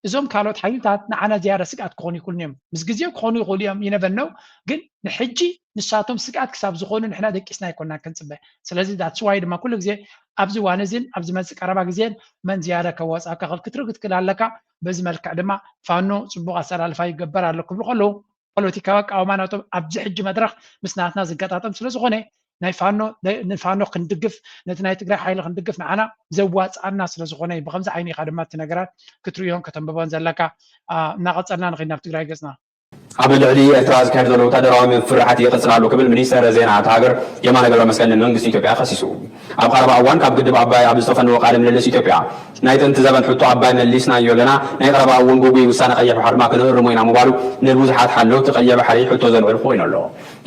እዞም ካልኦት ሓይልታት ንዓና ዝያዳ ስግኣት ክኾኑ ይኽእሉ እዮም። ምስ ግዜ ክኾኑ ይኽእሉ እዮም፣ ይነበነው ግን ንሕጂ ንሳቶም ስግኣት ክሳብ ዝኾኑ ንሕና ደቂስና ኣይኮናን ክንፅበ። ስለዚ that's why ድማ ኩሉ ግዜ ኣብዚ ዋን እዚን ኣብ ዝመፅእ ቀረባ ግዜን መን ዝያዳ ከዋፅኣካ ክል ክትርኢ ክትክእል ኣለካ። በዚ መልክዕ ድማ ፋኖ ፅቡቕ ኣሰላልፋ ይገበር ኣሎ ክብሉ ከለዉ ፖለቲካዊ ኣቃውማ ናቶም ኣብዚ ሕጂ መድረኽ ምስ ናትና ዝገጣጠም ስለዝኾነ ናይ ፋኖ ንፋኖ ክንድግፍ ነቲ ናይ ትግራይ ሓይሊ ክንድግፍ ንዓና ዘዋፅኣና ስለዝኾነ እዩ። ብከምዚ ዓይኒ ኢኻ ድማ እቲ ነገራት ክትርእዮን ከተንብቦን ዘለካ። እናቐፀልና ንኸይድ ናብ ትግራይ ገፅና። ኣብ ልዕሊ ኤርትራ ዝካየድ ዘሎ ወታደራዊ ምፍርሓት ይቕፅል ኣሎ ክብል ሚኒስተር ዜና እታ ሃገር የማነ ገብረመስቀል ንመንግስቲ ኢትዮጵያ ከሲሱ። ኣብ ቀረባ እዋን ካብ ግድብ ኣባይ ኣብ ዝተፈነወ ቃለ ምልልስ ኢትዮጵያ፣ ናይ ጥንቲ ዘበን ሕቶ ኣባይ መሊስናዮ ኣለና፣ ናይ ቀረባ እውን ግጉይ ውሳነ ቀይሕ ባሕሪ ድማ ክንእርሞ ኢና ምባሉ ንብዙሓት ሓለውቲ ቀይሕ ባሕሪ ሕቶ ዘልዕሉ ኮይኑ ኣሎ።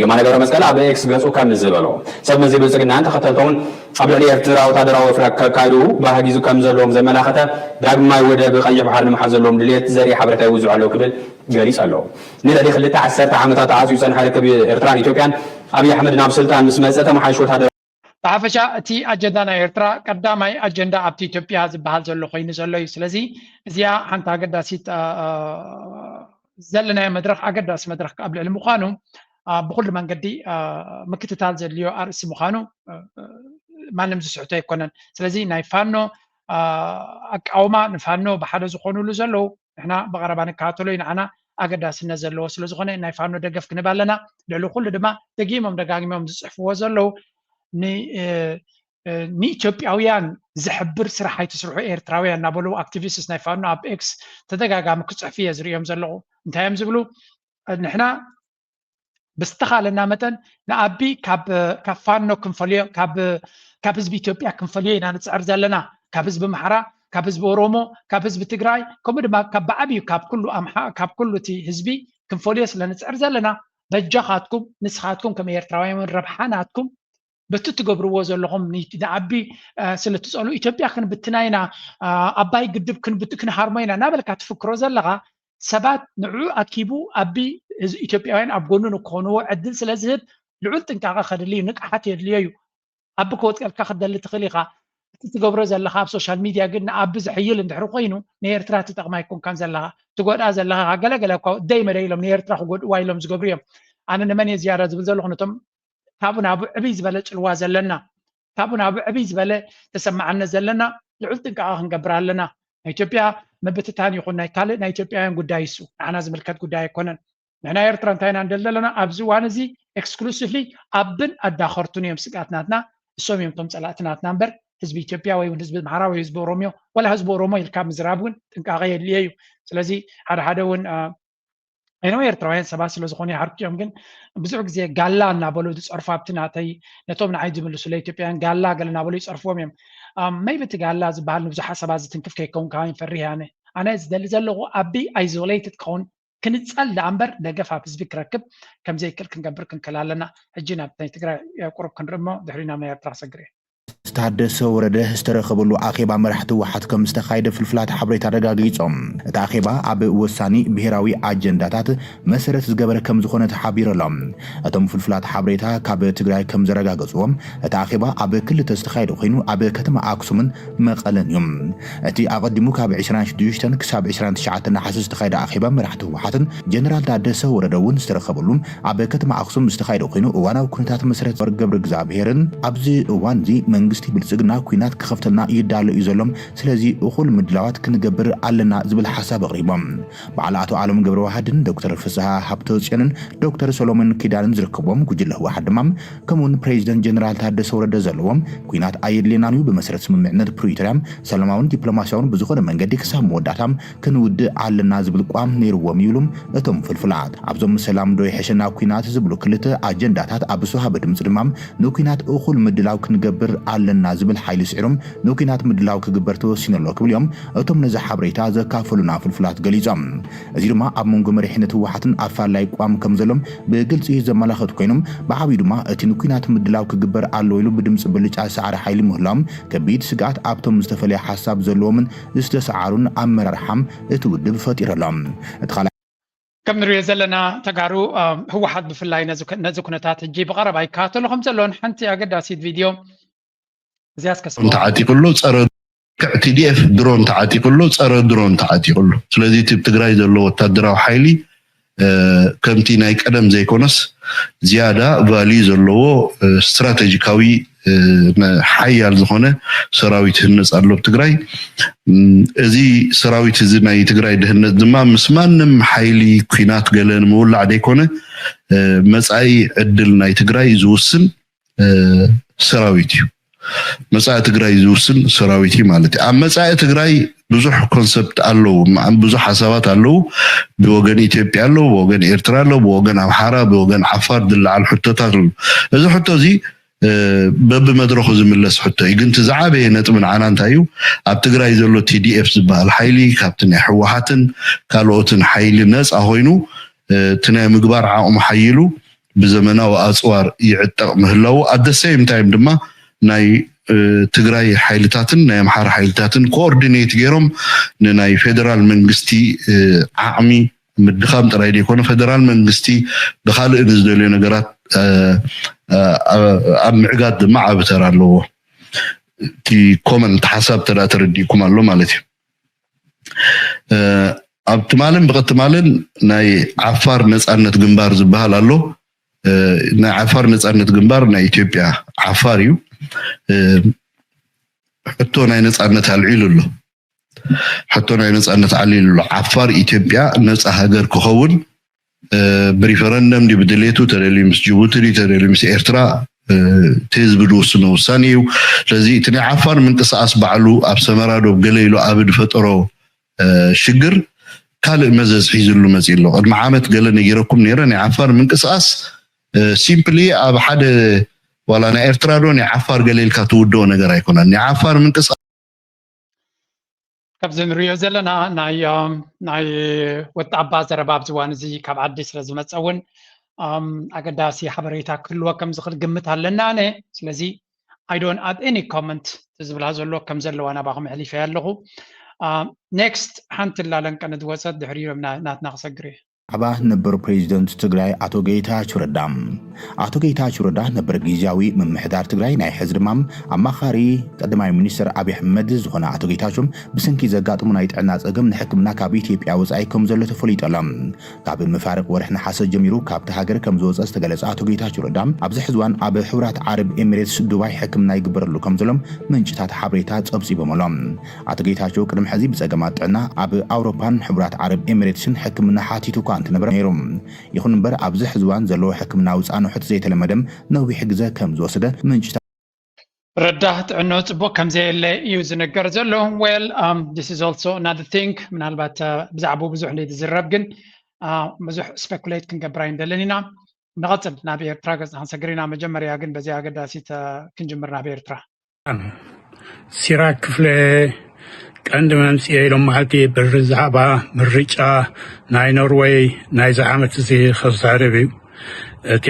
የማነ ገብረ መስቀል ኣብ ኤክስ ገጹ ከም ዝበሎ፣ ሰብ መዚ ብልጽግናን ተኸተልቶምን ኣብ ልዕሊ ኤርትራ ወታደራዊ ወፍሪ ከካይዱ ባህጊ ከም ዘለዎም ዘመላኸተ ዳግማይ ወደብ ቀይሕ ባሕሪ ንምሓዝ ዘለዎም ድልየት ዘርኢ ሓበሬታ ይውዝዑ ኣለዉ ክብል ገሊጹ ኣሎ። ንልዕሊ ክልተ ዓሰርተ ዓመታት ተዓጽዩ ዝጸንሐ ርክብ ኤርትራን ኢትዮጵያን ኣብይ ኣሕመድ ናብ ስልጣን ምስ መጸ ተመሓይሹ ወታደራዊ ብሓፈሻ እቲ ኣጀንዳ ናይ ኤርትራ ቀዳማይ ኣጀንዳ ኣብቲ ኢትዮጵያ ዝበሃል ዘሎ ኮይኑ ዘሎ እዩ። ስለዚ እዚኣ ሓንቲ ኣገዳሲት ዘለናዮ መድረኽ ኣገዳሲ መድረኽ ኣብ ልዕሊ ምዃኑ ብኩሉ መንገዲ ምክትታል ዘድልዮ ኣርእሲ ምዃኑ ማንም ዝስሕቶ ኣይኮነን። ስለዚ ናይ ፋኖ ኣቃውማ ንፋኖ ብሓደ ዝኾኑሉ ዘለዉ ንሕና ብቐረባ ንከታተሎ እዩ። ንዓና ኣገዳስነት ዘለዎ ስለ ዝኾነ ናይ ፋኖ ደገፍ ክንህብ ኣለና። ልዕሊ ኩሉ ድማ ደጊሞም ደጋጊሞም ዝፅሕፍዎ ዘለዉ ንኢትዮጵያውያን ዘሕብር ስራሕ ኣይትስርሑ ኤርትራውያን እናበሉ ኣክቲቪስትስ ናይ ፋኖ ኣብ ኤክስ ተደጋጋሚ ክፅሕፉ እየ ዝርእዮም ዘለኹ። እንታይ እዮም ዝብሉ? ንሕና ብዝተኻለና መጠን ንኣቢ ካብ ፋኖ ክንፈልዮ ካብ ህዝቢ ኢትዮጵያ ክንፈልዮ ኢና ንፅዕር ዘለና። ካብ ህዝቢ ኣምሓራ፣ ካብ ህዝቢ ኦሮሞ፣ ካብ ህዝቢ ትግራይ ከምኡ ድማ ካብ ብዓብዩ ካብ ኩሉ ኣምሓ ካብ ኩሉ እቲ ህዝቢ ክንፈልዮ ስለ ንፅዕር ዘለና በጃኻትኩም ንስኻትኩም ከም ኤርትራውያን እውን ረብሓ ናትኩም በቲ ትገብርዎ ዘለኹም ንዓቢ ስለ ትፀሉ ኢትዮጵያ ክንብትና ኢና ኣባይ ግድብ ክንሃርሞ ኢና እናበልካ ትፍክሮ ዘለኻ ሰባት ንዕኡ ኣኪቡ ኣቢ ኢትዮጵያውያን ኣብ ጎኑ ንክኾንዎ ዕድል ስለ ዝህብ ልዑል ጥንቃቐ ከድሊ እዩ። ንቅሓት የድልዮ እዩ። ኣቢ ክወፅቀልካ ክትደሊ ትኽእል ኢኻ። እቲ ትገብሮ ዘለኻ ኣብ ሶሻል ሚድያ ግን ንኣቢ ዝሕይል እንድሕር ኮይኑ ንኤርትራ ትጠቕማ ኣይኮንካን ዘለኻ ትጎድኣ ዘለኻ። ገለገለ እኳ ደይ መደይ ኢሎም ንኤርትራ ክጎድእዋ ኢሎም ዝገብሩ እዮም። ኣነ ንመን እየ ዝያዳ ዝብል ዘለኹ ነቶም ካብኡ ናብኡ ዕብይ ዝበለ ፅልዋ ዘለና ካብኡ ናብኡ ዕብይ ዝበለ ተሰማዓነት ዘለና ልዑል ጥንቃቐ ክንገብር ኣለና። ናይ ኢትዮጵያ ምብትታን ይኹን ናይ ካልእ ናይ ኢትዮጵያውያን ጉዳይ እሱ ንዓና ዝምልከት ጉዳይ ኣይኮነን። ንሕና ኤርትራ እንታይ ኢና ንደሊ ዘለና ኣብዚ እዋን እዚ ኤክስክሉሲቭሊ ኣብን ኣዳኸርቱን እዮም ስግኣት ናትና። እሶም እዮም እቶም ፀላእቲ ናትና እምበር ህዝቢ ኢትዮጵያ ወይ እውን ህዝቢ ኣምሓራ ወይ ህዝቢ ኦሮሚዮ ወላ ህዝቢ ኦሮሞ ኢልካ ምዝራብ እውን ጥንቃቐ የድልዮ እዩ። ስለዚ ሓደ ሓደ እውን I know ኤርትራውያን ሰባት ስለ ዝኾኑ ይሓርቁ እዮም ግን ብዙሕ ግዜ ጋላ እናበሉ ዝፀርፉ ኣብቲ ናተይ ነቶም ንዓይ ዝምልሱለይ ኢትዮጵያውያን ጋላ ገለ እናበሉ ይፀርፍዎም እዮም። Maybe እቲ ጋላ ዝበሃል ንብዙሓት ሰባት ዝትንክፍ ከይከውን ከዓ ይፈርህ እየ ኣነ። ኣነ ዝደሊ ዘለኹ ኣቢ isolated ክኸውን ክንፀል ደኣ እምበር ደገፍ ኣብ ህዝቢ ክረክብ ከምዘይክእል ክንገብር ክንክእል ኣለና። ሕጂ ናብ ናይ ትግራይ ቁሩብ ክንርኢ እሞ ድሕሪኡ ናብ ናይ ኤርትራ ክሰግር እየ። ምስ ታደሰ ወረደ ዝተረኸበሉ ኣኼባ መራሕቲ ህወሓት ከም ዝተኻየደ ፍልፍላት ሓበሬታ ኣረጋጊጾም። እቲ ኣኼባ ኣብ ወሳኒ ብሄራዊ ኣጀንዳታት መሰረት ዝገበረ ከም ዝኾነ ተሓቢሩ ኣሎ። እቶም ፍልፍላት ሓበሬታ ካብ ትግራይ ከም ዘረጋገፅዎም እቲ ኣኼባ ኣብ ክልተ ዝተኻየደ ኮይኑ ኣብ ከተማ ኣክሱምን መቐለን እዩ። እቲ ኣቐዲሙ ካብ ዕስራን ሽዱሽተን ክሳብ ዕስራን ትሽዓተን ነሓሰ ዝተኻየደ ኣኼባ መራሕቲ ህወሓትን ጀነራል ታደሰ ወረደ እውን ዝተረኸበሉ ኣብ ከተማ ኣክሱም ዝተኻየደ ኮይኑ እዋናዊ ኩነታት መሰረት ገብረ እግዚኣብሄርን ኣብዚ እዋን እዚ መንግስቲ ብልፅግና ኩናት ክኸፍተልና ይዳሎ እዩ ዘሎ፣ ስለዚ እኹል ምድላዋት ክንገብር ኣለና ዝብል ሓሳብ ኣቕሪቦም። በዓል ኣቶ ኣለም ገብረ ዋህድን ዶክተር ፍስሃ ሃብተፅዮንን ዶክተር ሰሎሞን ኪዳንን ዝርከብዎም ጉጅለ ህወሓት ድማ ከምኡውን ፕሬዚደንት ጀነራል ታደሰ ወረደ ዘለዎም ኩናት ኣየድልየናን እዩ፣ ብመሰረት ስምምዕነት ፕሪቶርያ ሰላማውን ዲፕሎማሲያውን ብዝኾነ መንገዲ ክሳብ መወዳእታ ክንውድእ ኣለና ዝብል ቋም ነይርዎም ይብሉ እቶም ፍልፍላት። ኣብዞም ሰላም ዶ ይሕሸና ኩናት ዝብሉ ክልተ ኣጀንዳታት ኣብ ዝተዋህበ ድምፂ ድማ ንኩናት እኹል ምድላው ክንገብር ኣለና ዝብል ሓይሊ ስዒሮም ንኩናት ምድላው ክግበር ተወሲኑ ኣሎ ክብሉ እዮም እቶም ነዚ ሓበሬታ ዘካፈሉና ፍልፍላት ገሊፆም። እዚ ድማ ኣብ መንጎ መሪሕነት ህወሓትን ኣፋላይ ቋም ከም ዘሎም ብግልፂ ዘመላኸት ኮይኖም ብዓብዩ ድማ እቲ ንኩናት ምድላው ክግበር ኣለዎ ኢሉ ብድምፂ ብልጫ ዝሰዓረ ሓይሊ ምህላዎም ከቢድ ስግኣት ኣብቶም ዝተፈለየ ሓሳብ ዘለዎምን ዝተሰዓሩን ኣመራርሓም እቲ ውድብ ፈጢሩ ኣሎ። እቲ ካልኣይ ከም ንሪኦ ዘለና ተጋሩ ህወሓት ብፍላይ ነዚ ኩነታት ሕጂ ብቐረባ ይከታተሎ ከም ዘሎን ሓንቲ ኣገዳሲት ቪድዮ እዚኣ እስከ ተዓጢቁ ኣሎ ጸረ ልክዕ ቲዲኤፍ ድሮን ተዓጢቁ ኣሎ ጸረ ድሮን ተዓጢቁ ኣሎ። ስለዚ እቲ ትግራይ ዘሎ ወታደራዊ ሓይሊ ከምቲ ናይ ቀደም ዘይኮነስ ዝያዳ ቫልዩ ዘለዎ ስትራተጂካዊ ሓያል ዝኾነ ሰራዊት ይህነፅ ኣሎ ኣብ ትግራይ። እዚ ሰራዊት እዚ ናይ ትግራይ ድህነት ድማ ምስ ማንም ሓይሊ ኲናት ገለ ንምውላዕ ዘይኮነ መፃኢ ዕድል ናይ ትግራይ ዝውስን ሰራዊት እዩ። መፃኢ ትግራይ ዝውስን ሰራዊት እዩ ማለት እዩ። ኣብ መፃኢ ትግራይ ብዙሕ ኮንሰፕት ኣለዉ፣ ብዙሕ ሓሳባት ኣለዉ። ብወገን ኢትዮጵያ ኣለዉ፣ ብወገን ኤርትራ ኣለዉ፣ ብወገን ኣምሓራ፣ ብወገን ዓፋር ዝለዓል ሕቶታት ኣለዉ። እዚ ሕቶ እዚ በብመድረኹ ዝምለስ ሕቶ እዩ። ግን እቲ ዝዓበየ ነጥቢ ንዓና እንታይ እዩ? ኣብ ትግራይ ዘሎ ቲ ዲ ኤፍ ዝበሃል ሓይሊ ካብቲ ናይ ህወሓትን ካልኦትን ሓይሊ ነፃ ኮይኑ እቲ ናይ ምግባር ዓቕሙ ሓይሉ ብዘመናዊ ኣፅዋር ይዕጠቕ ምህላዉ፣ ኣደሰይም ታይም ድማ ናይ ትግራይ ሓይልታትን ናይ ኣምሓራ ሓይልታትን ኮኦርዲኔት ገይሮም ንናይ ፌደራል መንግስቲ ዓቕሚ ምድኻም ጥራይ ዘይኮነ፣ ፌደራል መንግስቲ ብካልእ ንዝደልዮ ነገራት ኣብ ምዕጋት ድማ ዓቢ ተራ ኣለዎ። እቲ ኮመን፣ እቲ ሓሳብ ተዳ ተረዲእኩም ኣሎ ማለት እዩ። ኣብ ትማልን ብቐትማልን ናይ ዓፋር ነፃነት ግንባር ዝበሃል ኣሎ። ናይ ዓፋር ነፃነት ግንባር ናይ ኢትዮጵያ ዓፋር እዩ። ሕቶ ናይ ነፃነት ኣልዒሉ ኣሎ። ሕቶ ናይ ነፃነት ኣልዒሉ ኣሎ። ዓፋር ኢትዮጵያ ነፃ ሃገር ክኸውን ብሪፈረንደም ድዩ ብድሌቱ ተደልዩ ምስ ጅቡቲ ድዩ ተደልዩ ምስ ኤርትራ እቲ ህዝቢ ዝውስኖ ውሳኔ እዩ። ስለዚ እቲ ናይ ዓፋር ምንቅስቃስ ባዕሉ ኣብ ሰመራ ዶብ ገለ ኢሉ ኣብ ዝፈጠሮ ሽግር ካልእ መዘዝ ሒዝሉ መፂኡ ኣሎ። ቅድሚ ዓመት ገለ ነጊረኩም ነይረ። ናይ ዓፋር ምንቅስቃስ ሲምፕሊ ኣብ ሓደ ዋላ ናይ ኤርትራ ዶ ናይ ዓፋር ገለ ኢልካ ትውድኦ ነገር ኣይኮነን። ናይ ዓፋር ምንቅስቃስ ካብዚ ንሪኦ ዘለና ናይ ናይ ወጣባ ዘረባ ኣብዚ እዋን እዚ ካብ ዓዲ ስለ ዝመፀ እውን ኣገዳሲ ሓበሬታ ክህልዎ ከም ዝኽእል ግምት ኣለና ኣነ። ስለዚ I don't add any comment ዝብላ ዘሎ ከም ዘለዋ ናባኹም ኣሕሊፈያ ኣለኹ። ኔክስት ሓንቲ ላለን ቀንዲ ወፀት ድሕሪኡ ናትና ክሰግር እዩ። ዓባ ነበር ፕሬዚደንት ትግራይ ኣቶ ጌታቸው ረዳ። ኣቶ ጌታቸው ረዳ ነበር ጊዜያዊ ምምሕዳር ትግራይ ናይ ሕዚ ድማ ኣማኻሪ ቀዳማይ ሚኒስትር ኣብይ ኣሕመድ ዝኾነ ኣቶ ጌታቸው ብሰንኪ ዘጋጥሙ ናይ ጥዕና ፀገም ንሕክምና ካብ ኢትዮጵያ ወፃኢ ከም ዘሎ ተፈሊጡ ኣሎ። ካብ መፋርቕ ወርሒ ነሓሰ ጀሚሩ ካብቲ ሃገር ከም ዝወፀ ዝተገለፀ ኣቶ ጌታቸው ረዳ ኣብዚ ሕዚ እዋን ኣብ ሕቡራት ዓረብ ኤሚሬትስ ዱባይ ሕክምና ይግበረሉ ከም ዘሎ ምንጭታት ሓበሬታ ፀብፂቦም ኣሎ። ኣቶ ጌታቸው ቅድሚ ሕዚ ብፀገማት ጥዕና ኣብ ኣውሮፓን ሕቡራት ዓረብ ኤሚሬትስን ሕክምና ሓቲቱ እኳ እንተነበረ ነይሩ። ይኹን እምበር ኣብዚ ሕዚ እዋን ዘለዎ ሕክምናዊ ፃንሑት ዘይተለመደም ነዊሕ ግዘ ከም ዝወሰደ ምንጭታት ረዳ ጥዕንኡ ፅቡቕ ከም ዘየለ እዩ ዝንገር ዘሎ። Well, this is also another thing. ምናልባት ብዛዕባኡ ብዙሕ ዘይትዝረብ ግን ብዙሕ ስፐኩሌት ክንገብር ኣይንደልን ኢና። ንቐፅል፣ ናብ ኤርትራ ገፅና ክንሰግር ኢና። መጀመርያ ግን በዚኣ ኣገዳሲት ክንጅምር ናብ ኤርትራ። ሲራክ ክፍለ ቀንዲ መምፅኤ ኢሎም መዓልቲ ብዛዕባ ምርጫ ናይ ኖርወይ ናይዚ ዓመት እዚ ክዛረብ እዩ። እቲ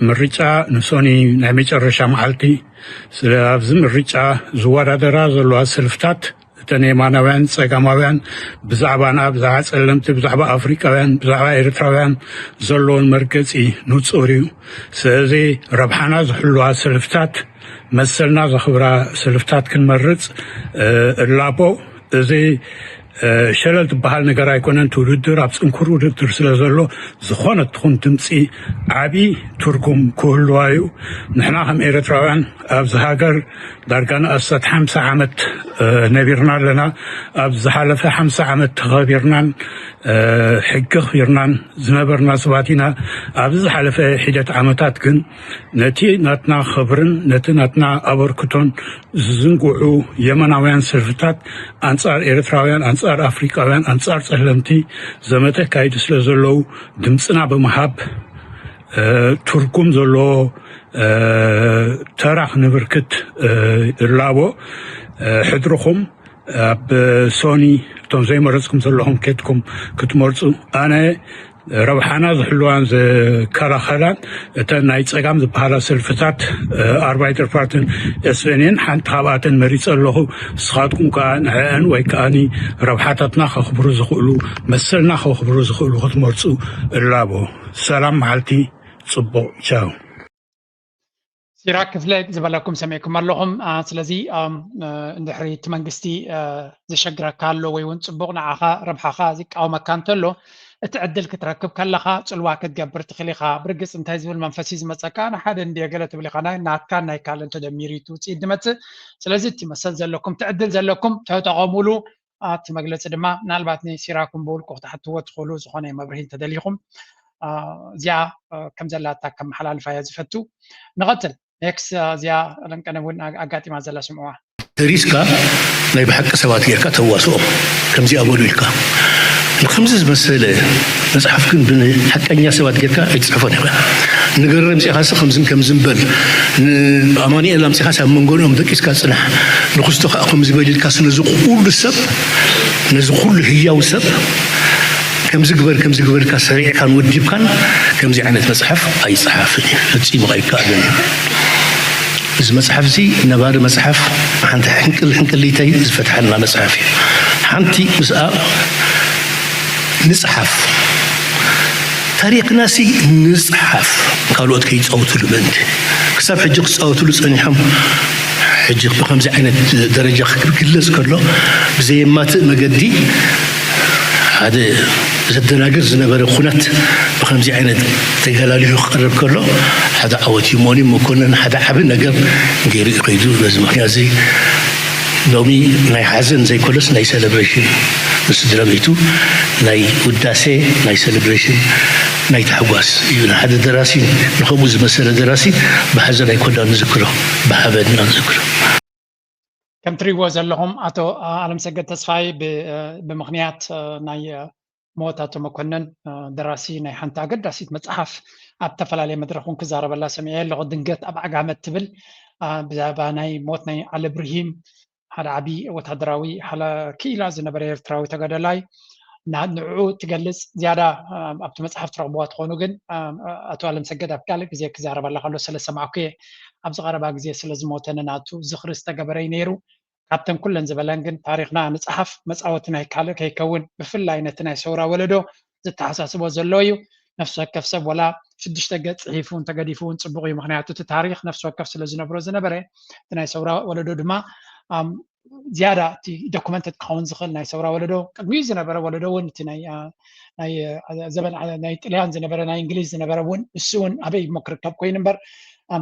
ምርጫ ንሶኒ ናይ መጨረሻ መዓልቲ ስለ ኣብዚ ምርጫ ዝወዳደራ ዘለዋ ሰልፍታት እተን የማናውያን ፀጋማውያን ብዛዕባና ብዛዕባ ፀለምቲ ብዛዕባ ኣፍሪቃውያን ብዛዕባ ኤርትራውያን ዘለውን መርገፂ ንፁር እዩ። ስለዚ ረብሓና ዝሕልዋ ሰልፍታት መሰልና ዘኽብራ ሰልፍታት ክንመርፅ እላቦ። እዚ ሸለል ትበሃል ነገር ኣይኮነን። እቲ ውድድር ኣብ ፅንኩር ውድድር ስለ ዘሎ ዝኾነ ትኹን ድምፂ ዓብዪ ትርጉም ክህልዋ እዩ። ንሕና ከም ኤርትራውያን ኣብዚ ሃገር ዳርጋ ንኣስታት ሓምሳ ዓመት ነቢርና ኣለና። ኣብ ዝሓለፈ ሓምሳ ዓመት ተኸቢርናን ሕጊ ኣኽቢርናን ዝነበርና ሰባት ኢና። ኣብዚ ዝሓለፈ ሒደት ዓመታት ግን ነቲ ናትና ክብርን ነቲ ናትና ኣበርክቶን ዝዝንግዑ የመናውያን ሰልፍታት ኣንጻር ኤርትራውያን፣ ኣንጻር ኣፍሪቃውያን፣ ኣንጻር ጸለምቲ ዘመተ ካይዱ ስለ ዘለዉ ድምጽና ብምሃብ ትርጉም ዘለዎ ተራ ክንብርክት እላቦ። ሕድርኹም ኣብ ሶኒ እቶም ዘይመረፅኩም ዘለኹም ኬድኩም ክትመርፁ ኣነ ረብሓና ዝሕልዋን ዝከላኸላን እተን ናይ ፀጋም ዝበሃላ ሰልፍታት ኣርባይተር ፓርትን ኤስኤንኤን ሓንቲ ካብኣተን መሪፀ ኣለኹ። ንስኻትኩም ከዓ ንዕአን ወይ ከዓኒ ረብሓታትና ከኽብሩ ዝኽእሉ መሰልና ከኽብሩ ዝኽእሉ ክትመርፁ እላቦ። ሰላም መዓልቲ ፅቡቕ ቻው። ሲራክ ክፍለ ዝበለኩም ሰሚዕኩም ኣለኹም። ስለዚ እንድሕሪ እቲ መንግስቲ ዘሸግረካ ኣሎ ወይ እውን ፅቡቕ ንዓኻ ረብሓኻ ዝቃወመካ እንተሎ እቲ ዕድል ክትረክብ ከለኻ ፅልዋ ክትገብር ትኽእል ኢኻ። ብርግፅ እንታይ ዝብል መንፈስ እዩ ዝመፀካ? ንሓደ እንድየ ገለ ትብል ኢኻ። ናይ ናትካን ናይ ካልእን ተደሚሩ እዩ እቲ ውፅኢት ዝመፅእ። ስለዚ እቲ መሰል ዘለኩም እቲ ዕድል ዘለኩም ተጠቐሙሉ። ኣብቲ መግለፂ ድማ ምናልባት ንሲራኩም ብውልቁ ክትሓትዎ ትኽእሉ ዝኾነ መብርሂ እንተደሊኹም እዚኣ ከም ዘላታ ከመሓላልፋ እየ ዝፈቱ። ንቐፅል። ኔክስ እዚኣ ለንቀነ እውን ኣጋጢማ ዘላ ስምዕዋ። ተሪስካ ናይ ብሓቂ ሰባት ጌርካ ተዋስኦም ከምዚኣ በሉ ኢልካ ንከምዚ ዝመሰለ መፅሓፍ ግን ብሓቀኛ ሰባት ጌርካ ኣይትፅሕፎን ኢኻ። ንገረር ኣምጺእኻሲ ከምዝን ከምዝን በል፣ ንኣማኑኤል ኣምጺእኻሲ ኣብ መንጎኦም ደቂስካ ጽናሕ፣ ንክስቶ ከዓ ከምዚ በል ኢልካሲ ነዚ ኩሉ ሰብ፣ ነዚ ኩሉ ህያው ሰብ ከምዚ ግበር ከምዚ ግበር ኢልካ ሰሪዕካን ወዲብካን ከምዚ ዓይነት መጽሓፍ ኣይጸሓፍን እዩ። ፈጺሙ ኣይከኣልን እዩ። እዚ መጽሓፍ እዚ ነባሪ መጽሓፍ፣ ሓንቲ ሕንቅል ሕንቅሊተይ ዝፈትሓልና መጽሓፍ እዩ። ሓንቲ ምስኣ ንጽሓፍ፣ ታሪኽናሲ ንጽሓፍ፣ ካልኦት ከይጻወቱሉ ምእንቲ። ክሳብ ሕጂ ክጻወቱሉ ጸኒሖም፣ ሕጂ ብከምዚ ዓይነት ደረጃ ክግለጽ ከሎ ብዘየማትእ መገዲ ሓደ ዘደናግር ዝነበረ ኩነት ብከምዚ ዓይነት ተገላሊሑ ክቐርብ ከሎ ሓደ ዓወት እዩ። መሆኒ መኮንን ሓደ ዓቢ ነገር ገይሩ እዩ ከይዱ። በዚ ምክንያት እዚ ሎሚ ናይ ሓዘን ዘይኮነስ ናይ ሴሌብሬሽን፣ ንስድራ ቤቱ ናይ ውዳሴ፣ ናይ ሴሌብሬሽን፣ ናይ ታሕጓስ እዩ። ንሓደ ደራሲ፣ ንከምኡ ዝመሰለ ደራሲ ብሓዘን ኣይኮና ንዝክሮ፣ ብሓበን ኢና ንዝክሮ። ከም ትሪእዎ ዘለኹም ኣቶ ኣለምሰገድ ተስፋይ ብ- ብምኽንያት ናይ ሞት ኣቶ መኮንን ደራሲ ናይ ሓንቲ ኣገዳሲት መፅሓፍ ኣብ ዝተፈላለየ መድረክ እውን ክዛረበላ ሰሚዐ ኣለኹ። ድንገት ኣብ ዓጋመ ትብል ብዛዕባ ናይ ሞት ናይ ዓሊ ብርሂም ሓደ ዓቢ ወታደራዊ ሓላ ክኢላ ዝነበረ ኤርትራዊ ተጋዳላይ ንዕኡ ትገልጽ ዝያዳ ኣብቲ መጽሓፍ ትረኽብዋ ትኾኑ ግን ኣቶ ኣለምሰገድ ኣብ ካልእ ግዜ ክዛረበላ ከሎ ስለ ዝሰማዕኩ እየ ኣብዚ ቀረባ ግዜ ስለ ዝሞተ ንናቱ ዝኽሪ ዝተገበረ እዩ ነይሩ ካብተን ኩለን ዝበለን ግን ታሪኽና ንጽሓፍ መጻወቲ ናይ ካልእ ከይከውን ብፍላይ ነቲ ናይ ሰውራ ወለዶ ዘተሓሳስቦ ዘሎ እዩ ነፍሲ ወከፍ ሰብ ወላ ሽዱሽተ ገጽ ጽሒፉ እውን ተገዲፉ እውን ጽቡቕ እዩ ምኽንያቱ እቲ ታሪኽ ነፍሲ ወከፍ ስለ ዝነብሮ ዝነበረ እቲ ናይ ሰውራ ወለዶ ድማ ዝያዳ እቲ documented ክኸውን ዝኽእል ናይ ሰውራ ወለዶ ቅድሚኡ ዝነበረ ወለዶ እውን እቲ ናይ ዘበን ናይ ጥልያን ዝነበረ ናይ እንግሊዝ ዝነበረ እውን እሱ እውን ኣበይ እሞ ክርከብ ኮይኑ እምበር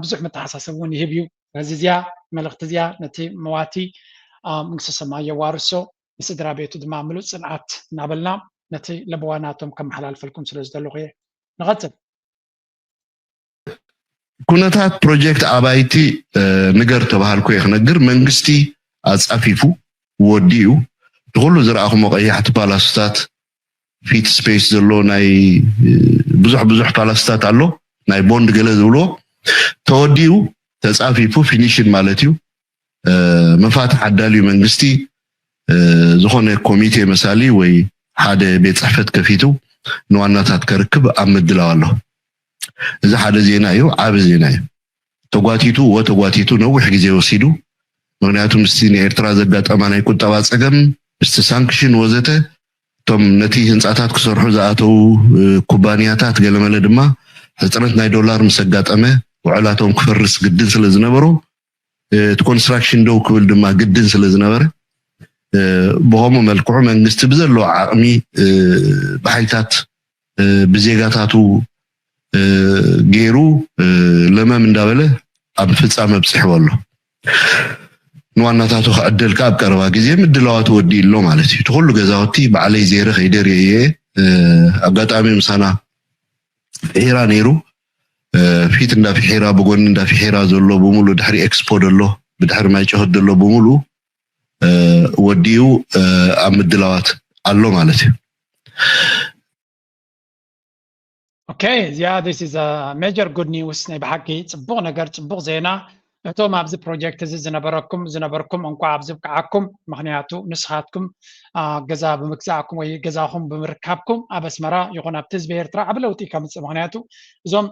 ብዙሕ መተሓሳሰብ እውን ይህብ እዩ። ስለዚ እዚኣ መልእኽቲ እዚኣ ነቲ መዋቲ መንግስተ ሰማይ የዋርሶ ንስድራ ቤቱ ድማ ምሉእ ፅንዓት እናበልና ነቲ ለበዋ ናቶም ከመሓላልፈልኩም ስለ ዝደለኹ እየ። ንቐፅል። ኩነታት ፕሮጀክት ኣባይቲ ንገር ተባሃልኩ እየ ክነግር። መንግስቲ ኣፃፊፉ ወዲኡ ንኩሉ ዝረኣኹሞ ቀያሕቲ ፓላስታት ፊት ስፔስ ዘሎ ናይ ብዙሕ ብዙሕ ፓላስታት ኣሎ ናይ ቦንድ ገለ ዝብልዎ ተወዲኡ ተፃፊፉ ፊኒሽን ማለት እዩ። መፋትሕ ኣዳልዩ መንግስቲ ዝኾነ ኮሚቴ መሳሊ ወይ ሓደ ቤት ፅሕፈት ከፊቱ ንዋናታት ከርክብ ኣብ ምድላው ኣሎ። እዚ ሓደ ዜና እዩ፣ ዓቢ ዜና እዩ። ተጓቲቱ ወተጓቲቱ ነዊሕ ግዜ ወሲዱ። ምክንያቱ ምስቲ ንኤርትራ ዘጋጠማ ናይ ቁጠባ ጸገም፣ ምስቲ ሳንክሽን ወዘተ እቶም ነቲ ህንጻታት ክሰርሑ ዝኣተዉ ኩባንያታት ገለመለ ድማ ሕጽረት ናይ ዶላር ምስ ኣጋጠመ ውዕላቶም ክፈርስ ግድን ስለ ዝነበሮ እቲ ኮንስትራክሽን ደው ክብል ድማ ግድን ስለ ዝነበረ ብኸምኡ መልክዑ መንግስቲ ብዘለዎ ዓቕሚ ብሓይልታት ብዜጋታቱ ገይሩ ለመም እንዳበለ ኣብ ፍጻመ ኣብፂሕዎ ኣሎ። ንዋናታቱ ክዕደል ከዓ ኣብ ቀረባ ግዜ ምድላዋቱ ወዲኡ ኣሎ ማለት እዩ። እቲ ኩሉ ገዛውቲ ባዕለይ ዜረ ከይደ ርእየ ኣጋጣሚ ምሳና ፊሒራ ነይሩ። ፊት እንዳ ፊሒራ ብጎኒ እንዳ ፊሒራ ዘሎ ብምሉ ድሕሪ ኤክስፖ ደሎ ብድሕሪ ማይ ጨሆት ደሎ ብምሉ ወዲኡ ኣብ ምድላዋት ኣሎ ማለት እዩ። Okay, yeah, this is a major good news ናይ ብሓቂ ጽቡቕ ነገር ጽቡቕ ዜና እቶም ኣብዚ ፕሮጀክት እዚ ዝነበረኩም ዝነበርኩም እንኳ ኣብዚ ብቅዓኩም ምክንያቱ ንስኻትኩም ገዛ ብምግዛእኩም ወይ ገዛኹም ብምርካብኩም ኣብ ኣስመራ ይኹን ኣብቲ ህዝቢ ኤርትራ ዓብ ለውጢ ከምፅእ ምክንያቱ እዞም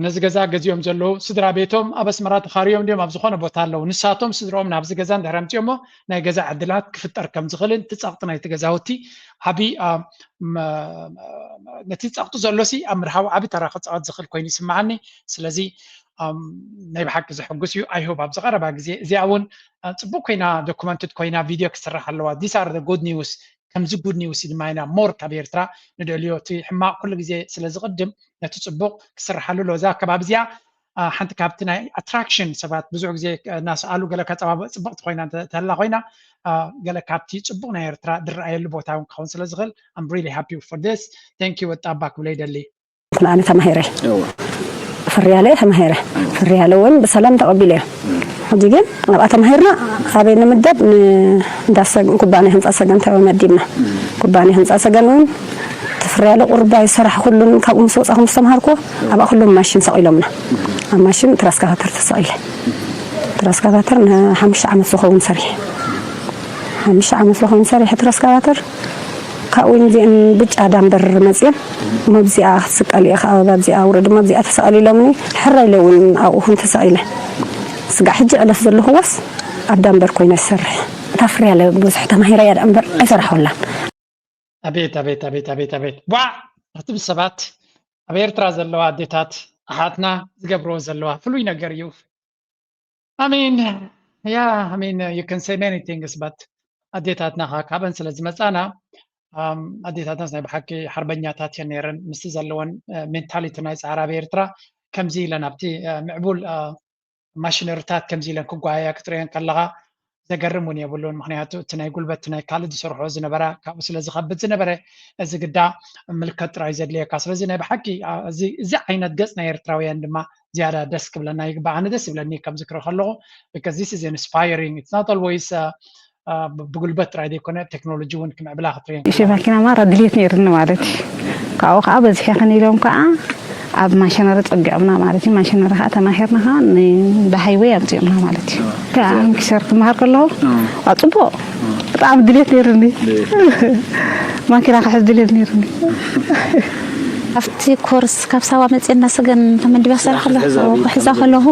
ነዚ ገዛ ገዚኦም ዘለዉ ስድራ ቤቶም ኣብ ኣስመራ ተኻርዮም ድዮም ኣብ ዝኾነ ቦታ ኣለዉ ንሳቶም ስድርኦም ናብዚ ገዛ እንድሕር ኣምፅኦሞ ናይ ገዛ ዕድላት ክፍጠር ከም ዝኽእልን እቲ ፀቕጢ ናይቲ ገዛውቲ ዓቢ ነቲ ፀቕጢ ዘሎሲ ኣብ ምርሃቡ ዓቢ ተራ ክፃወት ዝኽእል ኮይኑ ይስምዓኒ ስለዚ ናይ ብሓቂ ዘሐጉስ እዩ ኣይሆብ ኣብ ዝቐረባ ግዜ እዚኣ እውን ፅቡቅ ኮይና documented ኮይና ቪድዮ ክስራሕ ኣለዋ these are the good news ከምዚ good news ድማ ኢና more ካብ ኤርትራ ንደልዮ እቲ ሕማቅ ኩሉ ግዜ ስለ ዝቅድም ነቲ ፅቡቅ ክስርሓሉ ኣሎ እዛ ኣከባቢ እዚኣ ሓንቲ ካብቲ ናይ attraction ሰባት ብዙሕ ግዜ እናሰኣሉ ገለ ከፀባበ ፅብቅቲ ኮይና ተላ ኮይና ገለ ካብቲ ፅቡቅ ናይ ኤርትራ ዝረኣየሉ ቦታ እውን ክኸውን ስለ ዝኽእል I'm really happy for this thank you ወጣባ ክብለ ይደሊ ኣነ ተማሂረ ፍርያለ ተማሂረ ፍርያለ እውን ብሰላም ተቐቢለዮ ሕጂ ግን ኣብኣ ተማሂርና ኣበይ ንምደብ ኩባንያ ህንፃ ሰገን ተመዲብና ኩባንያ ህንፃ ሰገን እውን ፍርያለ ቁርባ ይሰራሕ ኩሉን ካብኡ ምስ ወፃኹ ምስ ተምሃርኩ ኣብኣ ኩሎም ማሽን ሰቒሎምና። ኣብ ማሽን ትራስካቫተር ተሰቒለ። ትራስካቫተር ንሓሙሽተ ዓመት ዝኸውን ሰሪሐ። ሓሙሽተ ዓመት ዝኸውን ሰሪሐ ትራስካቫተር። ካብኡ እዚአን ብጫ ዳምበር መፅየን። እሞ ኣብዚኣ ክትስቀል ኢኻ፣ ኣብዚኣ ውረድ፣ እሞ ኣብዚኣ ተሰቐል ኢሎምኒ። ሕራ ኢለ እውን ኣብኡ እውን ተሰቒለ። ስጋዕ ሕጂ ዕለት ዘለኹዎስ ኣብ ዳምበር ኮይነ ዝሰርሕ። እታ ፍርያለ ብዙሕ ተማሂረያ ደኣ እምበር ኣይሰራሕኩላን። ኣቤት ኣቤት ኣቤት ኣቤት ኣቤት ቧዕ ክትብል ሰባት ኣብ ኤርትራ ዘለዋ ኣዴታት ኣሓትና ዝገብርዎ ዘለዋ ፍሉይ ነገር እዩ። I mean, yeah, I mean, uh, you can say many things, but ኣዴታትና ኸዓ ካብን ስለ ዝመጻና ኣም፣ ኣዴታትናስ ናይ ብሓቂ ሓርበኛታት እየን ነይረን። ምስቲ ዘለወን ሜንታሊቲ ናይ ጻዕሪ ኣብ ኤርትራ ከምዚ ኢለን ኣብቲ እ፣ ምዕቡል እ፣ ማሽነሪታት ከምዚ ኢለን ክጓየያ ክትርእየን ከለኻ ዘገርም እውን የብሉን። ምክንያቱ እቲ ናይ ጉልበት ናይ ካልእ ዝሰርሖ ዝነበራ ካብኡ ስለ ዝኸብድ ዝነበረ እዚ ግዳ ምልከት ጥራይ ዘድልየካ። ስለዚ ናይ ብሓቂ እ፣ እዚ እዚ ዓይነት ገጽ ናይ ኤርትራውያን ድማ ዝያዳ ደስ ክብለና ይግባእ። ኣነ ደስ ይብለኒ ከምዚ ክርኢ ከለኹ because this is inspiring. It's not always uh, uh, ብ- ብጉልበት ጥራይ ዘይኮነ ቴክኖሎጂ እውን ክምዕብላ ክትርኢ እሺ፣ ማኪና ማራ ድሌት ነይርኒ ማለት እዩ። ካብኡ ከዓ በዚሐ ከን ኢሎም ከዓ ኣብ ማሽነሪ ፀጊዖምና ማለት እዩ። ማሽነሪ ከዓ ተማሂርና ከዓ ን- ብሃይወይ ኣምፂኦምና ማለት እዩ። ከዓ ኣምኪሰር ክመሃር ከለኹ ዋ ፅቡቅ ብጣዕሚ ድሌት ነይርኒ። ማኪና ክሕዝ ድሌት ነይርኒ። ኣብቲ ኮርስ ካብ ሳዋ መፅና ስገን ተመዲባ ክሰርሕ ከለኹ ክሕዛ ከለኹ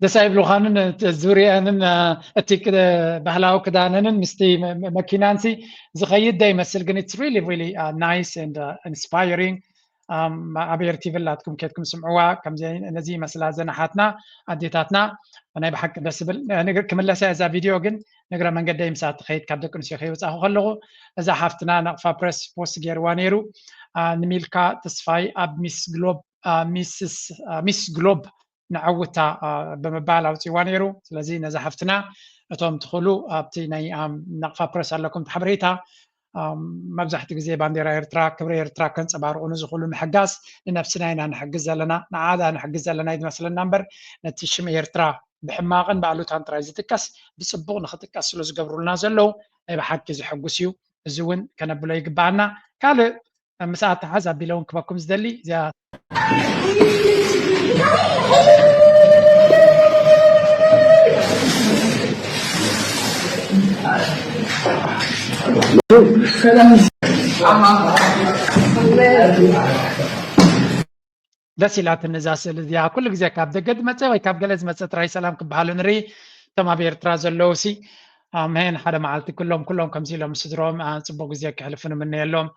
ደስ ኣይብሉኻንን እቲ ዙርያንን እ፣ እቲ ክ- ባህላዊ ክዳነንን ምስቲ መ- መ- መኪናንሲ ዝኸይድ ዶ ይመስል ግን it's really really uh, nice and uh, inspiring. Um, ኣብ ኤርቲቪ ላትኩም ኬድኩም ስምዕዋ ከምዚ ነዚ ይመስላ ዘን ኣሓትና ኣዴታትና ናይ ብሓቂ ደስ ዝብል እ፣ ንግር ክምለሳ እዛ ቪድዮ ግን ንግረ መንገደይ ምሳት ትኸይድ ካብ ደቂ ኣንስትዮ ከይወፃኹ ከለኹ እዛ ሓፍትና ናቕፋ ፕረስ ፖስት ገይርዋ ነይሩ። አ፣ ንሚልካ ተስፋይ ኣብ ሚስ ግሎብ አ፣ ሚስስ አ፣ ሚስ ግሎብ ንዓውታ አ፣ ብምባል ኣውፂዋ ነይሩ። ስለዚ ነዛ ሓፍትና እቶም ትኽእሉ ኣብቲ ናይ ኣም፣ ናቕፋ ፕረስ ኣለኩም እቲ ሓበሬታ ኣም፣ መብዛሕትኡ ግዜ ባንዴራ ኤርትራ ክብሪ ኤርትራ ከንፀባርቑ ንዝኽእሉ ምሕጋዝ ንነብስና ኢና ንሕግዝ ዘለና ንዓዳ ንሕግዝ ዘለና እዩ ዝመስለና እምበር ነቲ ሽም ኤርትራ ብሕማቕን ብኣሉታን ጥራይ ዝጥቀስ ብፅቡቕ ንኽጥቀስ ስለ ዝገብሩልና ዘለዉ ናይ ብሓቂ ዝሕጉስ እዩ። እዚ እውን ከነብሎ ይግባኣና። ካልእ ምስኣ ተሓዝ ኣቢለ እውን ክበኩም ዝደሊ እዚኣ ደስ ኢላትኒ እዛ ስእሊ እዚኣ ኩሉ ግዜ ካብ ደገ ዝመፀ ወይ ካብ ገለ ዝመፀ ጥራይ ሰላም ክበሃሉ ንርኢ። እቶም ኣብ ኤርትራ ዘለዉ ሲ ኣምሄን ሓደ መዓልቲ ኩሎም ኩሎም ከምዚ ኢሎም ስድሮም አ፣ ፅቡቅ ግዜ ክሕልፉ ንምነየሎም።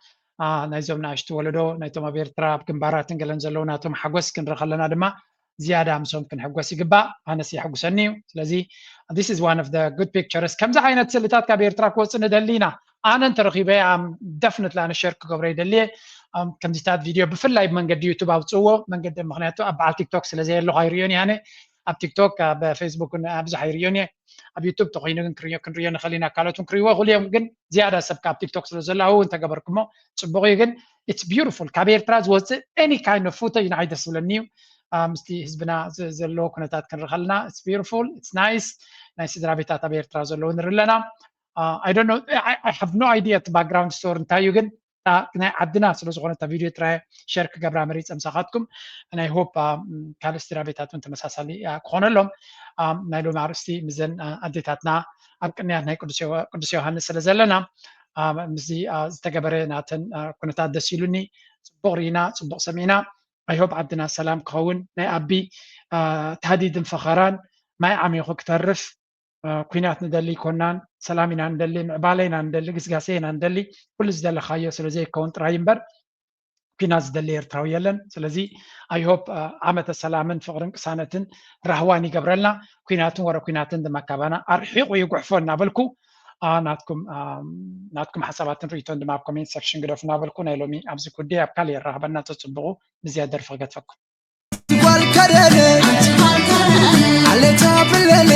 አ፣ ናይዞም ንኣሽቱ ወለዶ ናይቶም ኣብ ኤርትራ ኣብ ግንባራትን ገለን ዘለዉ ናቶም ሓጎስ ክንርኢ ከለና ድማ ዝያዳ ምስኦም ክንሕጎስ ይግባእ። ኣነስ የሕጉሰኒ እዩ። ስለዚ this is one of the good pictures። ከምዚ ዓይነት ስእልታት ካብ ኤርትራ ክወፅእ ንደሊ ኢና። ኣነ እንተረኺበ ኣም ደፍነት ላነ ሸር ክገብሮ ይደልየ። ኣም ከምዚታት ቪድዮ ብፍላይ ብመንገዲ ዩቱብ ኣውፅእዎ መንገዲ ምክንያቱ ኣብ በዓል ቲክቶክ ስለ ዘየለኹ ኣይርእዮን እየ ኣነ። ኣብ ቲክቶክ ኣብ ፌስቡክ እውን ብዙሕ ኣይርእዮን እየ። ኣብ ዩቱብ ተኮይኑ ግን ክርእዮ ክንርእዮ ንኽእል ኢና ካልኦት እውን ክርእይዎ ይኽእሉ እዮም ግን ዝያዳ ሰብ ካብ ቲክቶክ ስለ ዘሎ ኣብኡ እውን ተገበርኩሞ ፅቡቕ እዩ ግን it's beautiful ካብ ኤርትራ ዝወፅእ any kind of footage ንዓይ ደስ ዝብለኒ እዩ። አ፣ ምስቲ ህዝብና ዘ- ዘለዎ ኩነታት ክንርኢ ከለና it's beautiful it's nice። ናይ ስድራ ቤታት ኣብ ኤርትራ ዘለዉ ንርኢ ኣለና። I don't know, I, I have no idea እቲ background story እንታይ እዩ ግን እታ ናይ ዓድና ስለ ዝኾነ እታ ቪድዮ ጥራይ ሸር ክገብራ መሪፀ ምሳኻትኩም ናይ ሆፕ ካልእ ስድራ ቤታት እውን ተመሳሳሊ አ፣ ክኾነሎም አ፣ ናይ ሎሚ ኣርእስቲ ምዘን አ፣ ኣዴታትና ኣብ ቅንያት ናይ ቅዱስ ዮ- ቅዱስ ዮሃንስ ስለ ዘለና አ፣ ምስዚ አ፣ ዝተገበረ ናተን አ፣ ኩነታት ደስ ኢሉኒ። ፅቡቅ ርኢና ፅቡቅ ሰሚዕና። I hope ዓድና ሰላም ክኸውን ናይ ኣቢ አ፣ ታህዲድን ፈኸራን ማይ ዓሚኹ ክተርፍ እ፣ ኲናት ንደሊ ኣይኮናን፣ ሰላም ኢና ንደሊ፣ ምዕባለ ኢና ንደሊ፣ ግስጋሴ ኢና ንደሊ፣ ኩሉ ዝደለኻዮ ስለ ዘይከውን ጥራይ እምበር ኲናት ዝደሊ ኤርትራዊ የለን። ስለዚ I hope እ፣ ዓመተ ሰላምን ፍቕርን ቅሳነትን ራህዋን ይገብረልና። ኲናትን ወረ ኲናትን ድማ ካባና ኣርሒቑ ይጉሕፎ እናበልኩ እ፣ ናትኩም እ፣ ናትኩም ሓሳባትን ርእይቶን ድማ ኣብ ኮሜንት ሰክሽን ግደፉ እናበልኩ ናይ ሎሚ ኣብዚ ኩዲ ኣብ ካልእ የራኽበና። ተጽብቑ ብዝያድ ደርፊ ክገድፈኩም። ጓል ከደነ ዓሌታ ብለለ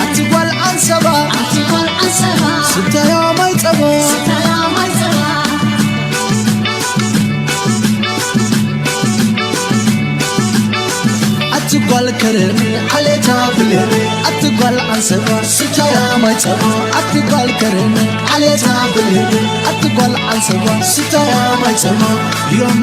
ኣቲ ጓል ዓንሰባ ስታያ ማይ ጸባ ኣቲ ጓል ከደነ ዓሌታ ብለለ ኣቲ ጓል ዓንሰባ ስታያ ማይ ጸባ ኣቲ ጓል ከረን ዓሌታ ብልህን ኣቲ ጓል ዓንሰባ ስታያ ማይ ጸባ ዮም